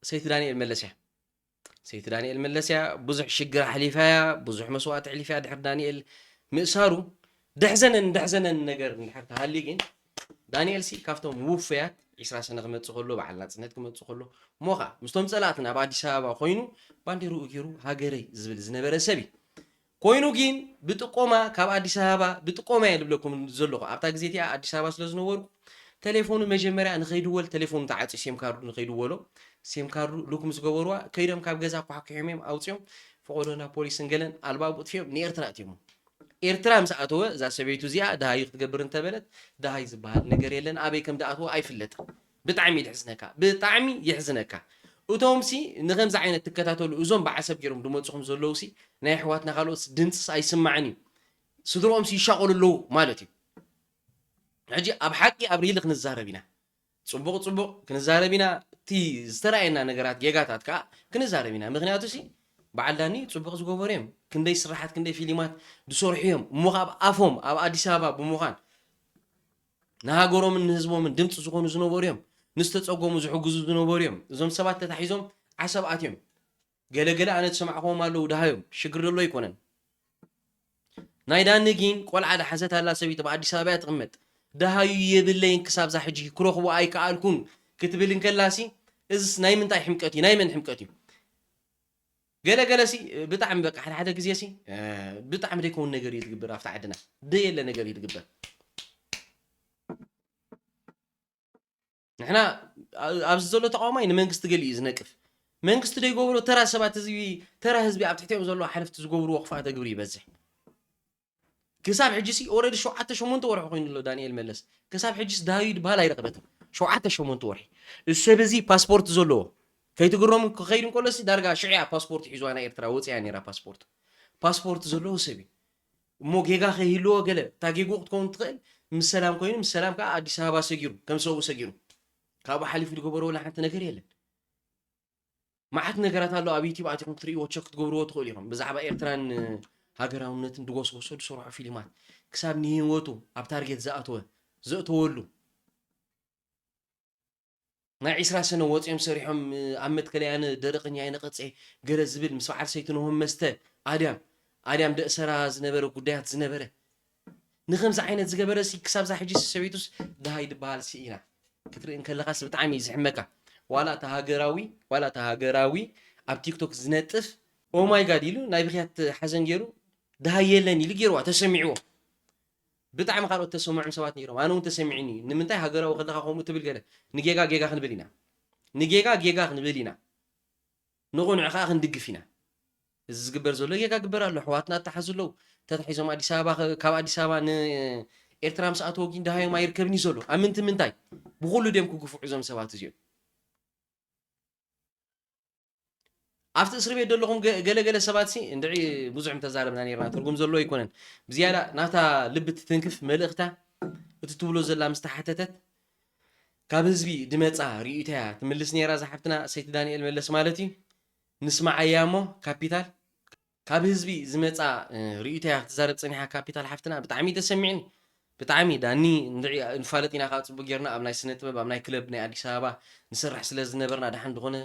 ሰይቲ ዳንኤል መለስ እያ። ሰይቲ ዳንኤል መለስ እያ። ብዙሕ ሽግር ኣሕሊፋ እያ። ብዙሕ መስዋእቲ ኣሕሊፋ እያ። ድሕሪ ዳንኤል ምእሳሩ ደሕዘነን ደሕዘነን ነገር እንድሕር ተሃልዩ ግን ዳንኤል ሲ ካብቶም ውፉያት ዒስራ ሰነ ክመጽእ ከሎ በዓል ናጽነት ክመጽእ ከሎ እሞ ኸዓ ምስቶም ጸላእትና ኣብ ኣዲስ ኣበባ ኮይኑ ባንዴርኡ ገይሩ ሃገረይ ዝብል ዝነበረ ሰብ እዩ። ኮይኑ ግን ብጥቆማ ካብ ኣዲስ ኣበባ ብጥቆማ እየ ዝብለኩም ዘለኹ ኣብታ ግዜ እቲኣ ኣዲስ ኣበባ ስለ ዝነበርኩ ተሌፎኑ መጀመርያ ንኸይድወል ተሌፎኑ ተዓፅዩ ሴም ካርዱ ንኸይድወሎ ሴም ካርዱ ሉክ ምስ ገበርዋ ከይዶም ካብ ገዛ ኳሕኪሖም እዮም ኣውፅኦም ፈቆዶና ፖሊስን ገለን ኣልባቡ ጥፊኦም ንኤርትራ ኣትዮም። ኤርትራ ምስ ኣተወ እዛ ሰበይቱ እዚኣ ደሃዩ ክትገብር እንተበለት ደሃይ ዝበሃል ነገር የለን ኣበይ ከም ደኣትዎ ኣይፍለጥን። ብጣዕሚ እዩ ዝሕዝነካ ብጣዕሚ ይሕዝነካ። እቶም ሲ ንከምዚ ዓይነት ትከታተሉ እዞም ብዓሰብ ገይሮም ዝመፁኹም ዘለዉ ሲ ናይ ኣሕዋትና ካልኦት ድምፅስ ኣይስማዕን እዩ። ስድርኦም ሲ ይሻቐሉ ኣለዉ ማለት እዩ። ሕጂ ኣብ ሓቂ ኣብ ሪሊ ክንዛረብ ኢና። ፅቡቕ ፅቡቕ ክንዛረብ ኢና። እቲ ዝተረኣየና ነገራት ጌጋታት ከዓ ክንዛረብ ኢና። ምክንያቱ ሲ በዓል ዳኒ ፅቡቕ ዝገበሩ እዮም። ክንደይ ስራሓት ክንደይ ፊልማት ዝሰርሑ እዮም። እሞ ከዓ ኣብ ኣፎም ኣብ ኣዲስ ኣበባ ብምዃን ንሃገሮምን ንህዝቦምን ድምፂ ዝኾኑ ዝነበሩ እዮም። ንዝተፀገሙ ዝሕግዙ ዝነበሩ እዮም። እዞም ሰባት ተታሒዞም ዓሰብ ኣትዮም። ገለገለ ኣነ ዝሰማዕኹዎም ኣለዉ ደሃዮም ሽግር ዘሎ ኣይኮነን። ናይ ዳኒ ግን ቆልዓ ዝሓዘት ኣላ ሰበይቲ ኣብ ኣዲስ ኣበባ እያ ትቕመጥ። ደሃዩ የብለይን ክሳብ ዛ ሕጂ ክረኽቦ ኣይከኣልኩን ክትብል እንከላሲ እዝስ ናይ ምንታይ ሕምቀት እዩ ናይ መን ሕምቀት እዩ? ገለ ገለ ሲ ብጣዕሚ በቃ ሓደ ሓደ ግዜ ሲ ብጣዕሚ ደይከውን ነገር እዩ ዝግበር ኣብቲ ዓድና ደየለ ነገር እዩ ዝግበር። ንሕና ኣብዚ ዘሎ ተቃዋማይ ንመንግስቲ ገሊ እዩ ዝነቅፍ። መንግስቲ ደይገብሮ ተራ ሰባት ህዝቢ ተራ ህዝቢ ኣብ ትሕቲኦም ዘለዉ ሓለፍቲ ዝገብርዎ ክፍኣተ ግብሪ ይበዝሕ። ክሳብ ሕጂ ሲ ኦረዲ ሸውዓተ ሸሞንተ ወርሒ ኮይኑ ኣሎ ዳንኤል መለስ ክሳብ ሕጂ ሲ ዳሃዩ ዝበሃል ኣይረኸበትን። ሸውዓተ ሸሞንተ ወርሒ እዚ ሰብ እዚ ፓስፖርት ዘለዎ ከይትግረሙ ክኸይድ እንከሎ ሲ ዳርጋ ሽዑ እያ ፓስፖርት ሒዝዋ ናይ ኤርትራ ወፅያ ነይራ ፓስፖርት ፓስፖርት ዘለዎ ሰብ እዩ። እሞ ጌጋ ከይህልዎ ገለ እታ ጌግኡ ክትከውን ትኽእል ምስ ሰላም ኮይኑ ምስ ሰላም ከዓ ኣዲስ ኣበባ ሰጊሩ ከም ሰብኡ ሰጊሩ ካብኡ ሓሊፉ ዝገበሮ ወላ ሓንቲ ነገር የለን። መዓት ነገራት ኣሎ ኣብ ዩቲብ ኣቲኹም ክትርእይዎ ቸክ ክትገብርዎ ትኽእሉ ኢኹም ብዛዕባ ኤርትራን ሃገራውነትን ድጎስጎሶ ዝሰርሖ ፊልማት ክሳብ ንህይወቱ ኣብ ታርጌት ዝኣተወ ዘእተወሉ ናይ ዒስራ ሰነ ወፂኦም ሰሪሖም ኣብ መትከለይ ኣነ ደረቕኛ ኣይነቐፀ ገለ ዝብል ምስ በዓል ሰይትነሆም መስተ ኣድያም ኣድያም ደእሰራ ዝነበረ ጉዳያት ዝነበረ ንኸምዚ ዓይነት ዝገበረ ሲ ክሳብዛ ሕጂ ሰበይቱስ ደሃይ ዝበሃል ስኢና ክትርኢ እንከለኻስ ብጣዕሚ እዩ ዝሕመካ ዋላ እቲ ሃገራዊ ዋላ እቲ ሃገራዊ ኣብ ቲክቶክ ዝነጥፍ ኦማይ ጋድ ኢሉ ናይ ብክያት ሓዘን ገይሩ ደሃይ የለን ኢሉ ገይርዋ ተሰሚዕዎ ብጣዕሚ ካልኦት ተሰምዖም ሰባት ነይሮም ኣነ እውን ተሰሚዕኒ እዩ ንምንታይ ሃገራዊ ከለካ ከምኡ ትብል ገለ ንጌጋ ጌጋ ክንብል ኢና ንጌጋ ጌጋ ክንብል ኢና ንቑኑዕ ከዓ ክንድግፍ ኢና እዚ ዝግበር ዘሎ ጌጋ ግበር ኣሎ ኣሕዋትና ኣተሓዙ ኣለዉ ተታሒዞም ኣዲስ ኣበባ ካብ ኣዲስ ኣበባ ንኤርትራ ምስ ኣተወ ግን ደሃዮም ኣይርከብን እዩ ዘሎ ኣብ ምንቲ ምንታይ ብኩሉ ድዮም ክግፍዑ እዞም ሰባት እዚኦም ኣብቲ እስሪ ቤት ዘለኹም ገለገለ ሰባት ሲ እንድዒ ብዙሕ ምተዛረብና ነርና ትርጉም ዘለዎ ኣይኮነን ብዝያዳ ናታ ልቢ ትትንክፍ መልእኽታ እቲ ትብሎ ዘላ ምስ ተሓተተት ካብ ህዝቢ ድመፃ ርእይቶያ ትምልስ ነይራ ዝሓፍትና ሰይቲ ዳንኤል መለስ ማለት እዩ ንስማዓያ እሞ ካፒታል ካብ ህዝቢ ዝመፃ ርእይቶያ ክትዛረብ ፀኒሓ ካፒታል ሓፍትና ብጣዕሚ ተሰሚዕኒ ብጣዕሚ ዳኒ ንፋለጥ ኢና ከዓ ፅቡቅ ጌርና ኣብ ናይ ስነ ጥበብ ኣብ ናይ ክለብ ናይ ኣዲስ ኣበባ ንሰርሕ ስለ ዝነበርና ደሓን ዝኾነ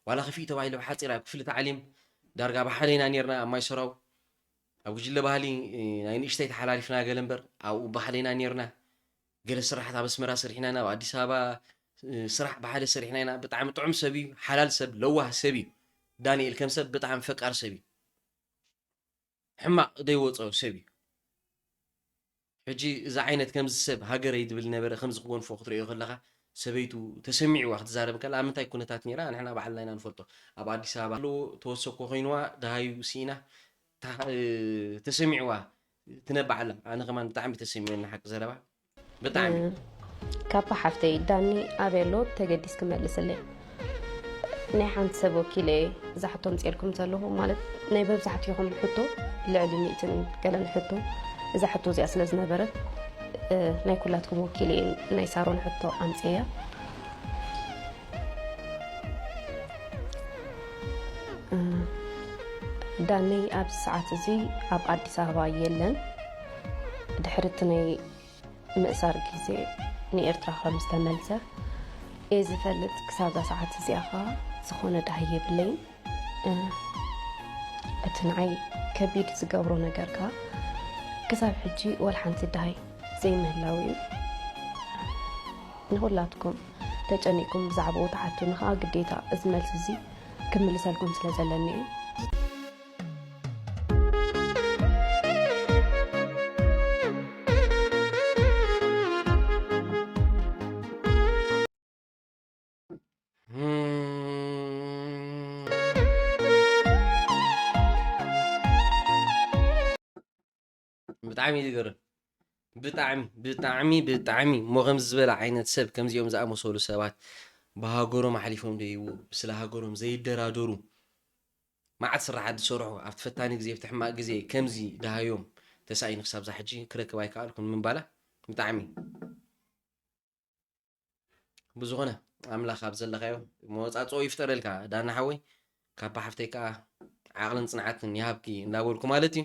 ዋላ ክፍኢ ተባሂሉ ብሓፂር ኣብ ክፍሊ ተዓሊም ዳርጋ ብሓደ ኢና ኔርና ኣብ ማይ ሰራው ኣብ ጉጅለ ባህሊ ናይ ንእሽተይ ተሓላሊፍና ገለ እምበር ኣብኡ ብሓደ ኢና ኔርና ገለ ስራሓት ኣብ ኣስመራ ሰሪሕና ኢና ኣብ ኣዲስ ኣበባ ስራሕ ብሓደ ሰሪሕና ኢና ብጣዕሚ ጥዑም ሰብ እዩ ሓላል ሰብ ለዋህ ሰብ እዩ ዳንኤል ከም ሰብ ብጣዕሚ ፈቃር ሰብ እዩ ሕማቕ ዘይወፆ ሰብ እዩ ሕጂ እዚ ዓይነት ከምዚ ሰብ ሃገረይ ዝብል ነበረ ከምዚ ክጎንፎ ክትሪኦ ከለኻ ሰበይቱ ተሰሚዕዋ ክትዛረብ ከላ ኣብ ምንታይ ኩነታት ነይራ ንሕና ባዕልና ኢና ንፈልጦ ኣብ ኣዲስ ኣበባ ኣለዎ ተወሰኮ ኮይንዋ ደሃዩ ስኢና ተሰሚዕዋ ትነብዓላ ኣነ ከማን ብጣዕሚ ተሰሚዑ ንሓቂ ዘረባ ብጣዕሚ ካባ ሓፍተይ ዳኒ ኣበይ ኣሎ ተገዲስ ክመልስለይ ናይ ሓንቲ ሰብ ወኪለ እየ እዛ ሕቶ ምፅኤልኩም ዘለኹ ማለት ናይ በብዛሕትኹም ሕቶ ልዕሊ ሚእትን ገለን ሕቶ እዛ ሕቶ እዚኣ ስለ ዝነበረት ናይ ኩላትኩም ወኪለ እየ ናይ ሳሮን ሕቶ ኣምፅያ ዳነይ ኣብዚ ሰዓት እዚ ኣብ ኣዲስ ኣበባ የለን። ድሕሪ እቲ ናይ ምእሳር ግዜ ንኤርትራ ከም ዝተመልሰ እየ ዝፈልጥ። ክሳብ እዛ ሰዓት እዚኣ ኸኣ ዝኾነ ዳሃይ የብለይን። እ፣ እቲ ንዓይ ከቢድ ዝገብሮ ነገር ከኣ ክሳብ ሕጂ ወላ ሓንቲ ዳሃይ ዘይምህላው እዩ። ንኹላትኩም ተጨኒቕኩም ብዛዕባኡ ትሓቱኒ ኸኣ ግዴታ እዚ መልሲ እዚ ክምልሰልኩም ስለ ዘለኒ እዩ። ብጣዕሚ እዩ ዝገርም። ብጣዕሚ ብጣዕሚ ብጣዕሚ እሞ ከምዚ ዝበለ ዓይነት ሰብ፣ ከምዚኦም ዝኣመሰሉ ሰባት ብሃገሮም ኣሕሊፎም ደይቡ፣ ስለ ሃገሮም ዘይደራደሩ፣ መዓት ስራሓት ዝሰርሑ ኣብቲ ፈታኒ ግዜ፣ ኣብቲ ሕማቕ ግዜ ከምዚ ደሃዮም ተሳኢኑ ክሳብ ዛ ሕጂ ክረክብ ኣይከኣልኩን ምንባላ ብጣዕሚ ብዝኾነ ኣምላኽ ኣብ ዘለኻዮ መወፃፅኦ ይፍጠረልካ ዳና ሓወይ። ካብ ሓፍተይ ከዓ ዓቕልን ፅንዓትን ይሃብኪ እንዳበልኩ ማለት እዩ።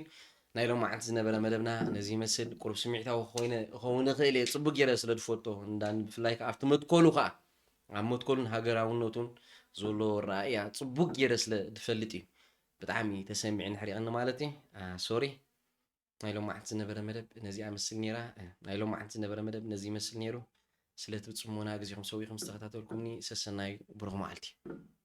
ናይ ሎማዓንቲ ዝነበረ መደብና ነዚ ይመስል። ቁሩብ ስምዒታዊ ክኾይነ- ክኸውን እኽእል እየ፣ ፅቡቅ ገይረ ስለ ዝፈልጦ እንዳ ብፍላይ ከዓ ኣብቲ መትከሉ ከዓ ኣብ መትከሉን ሃገራውነቱን ዘሎ ኣረኣእያ ፅቡቅ ገይረ ስለ ዝፈልጥ እዩ ብጣዕሚ ተሰሚዕን ኣሕሪቕኒ ማለት እዩ። ሶሪ። ናይ ሎማዓንቲ ዝነበረ መደብ ነዚኣ መስል ነይራ። ናይ ሎማዓንቲ ዝነበረ መደብ ነዚ ይመስል ነይሩ። ስለቲ ብፅሞና ግዜኹም ሰዊእኹም ዝተኸታተልኩምኒ ሰሰናዩ ብሩኽ መዓልቲ።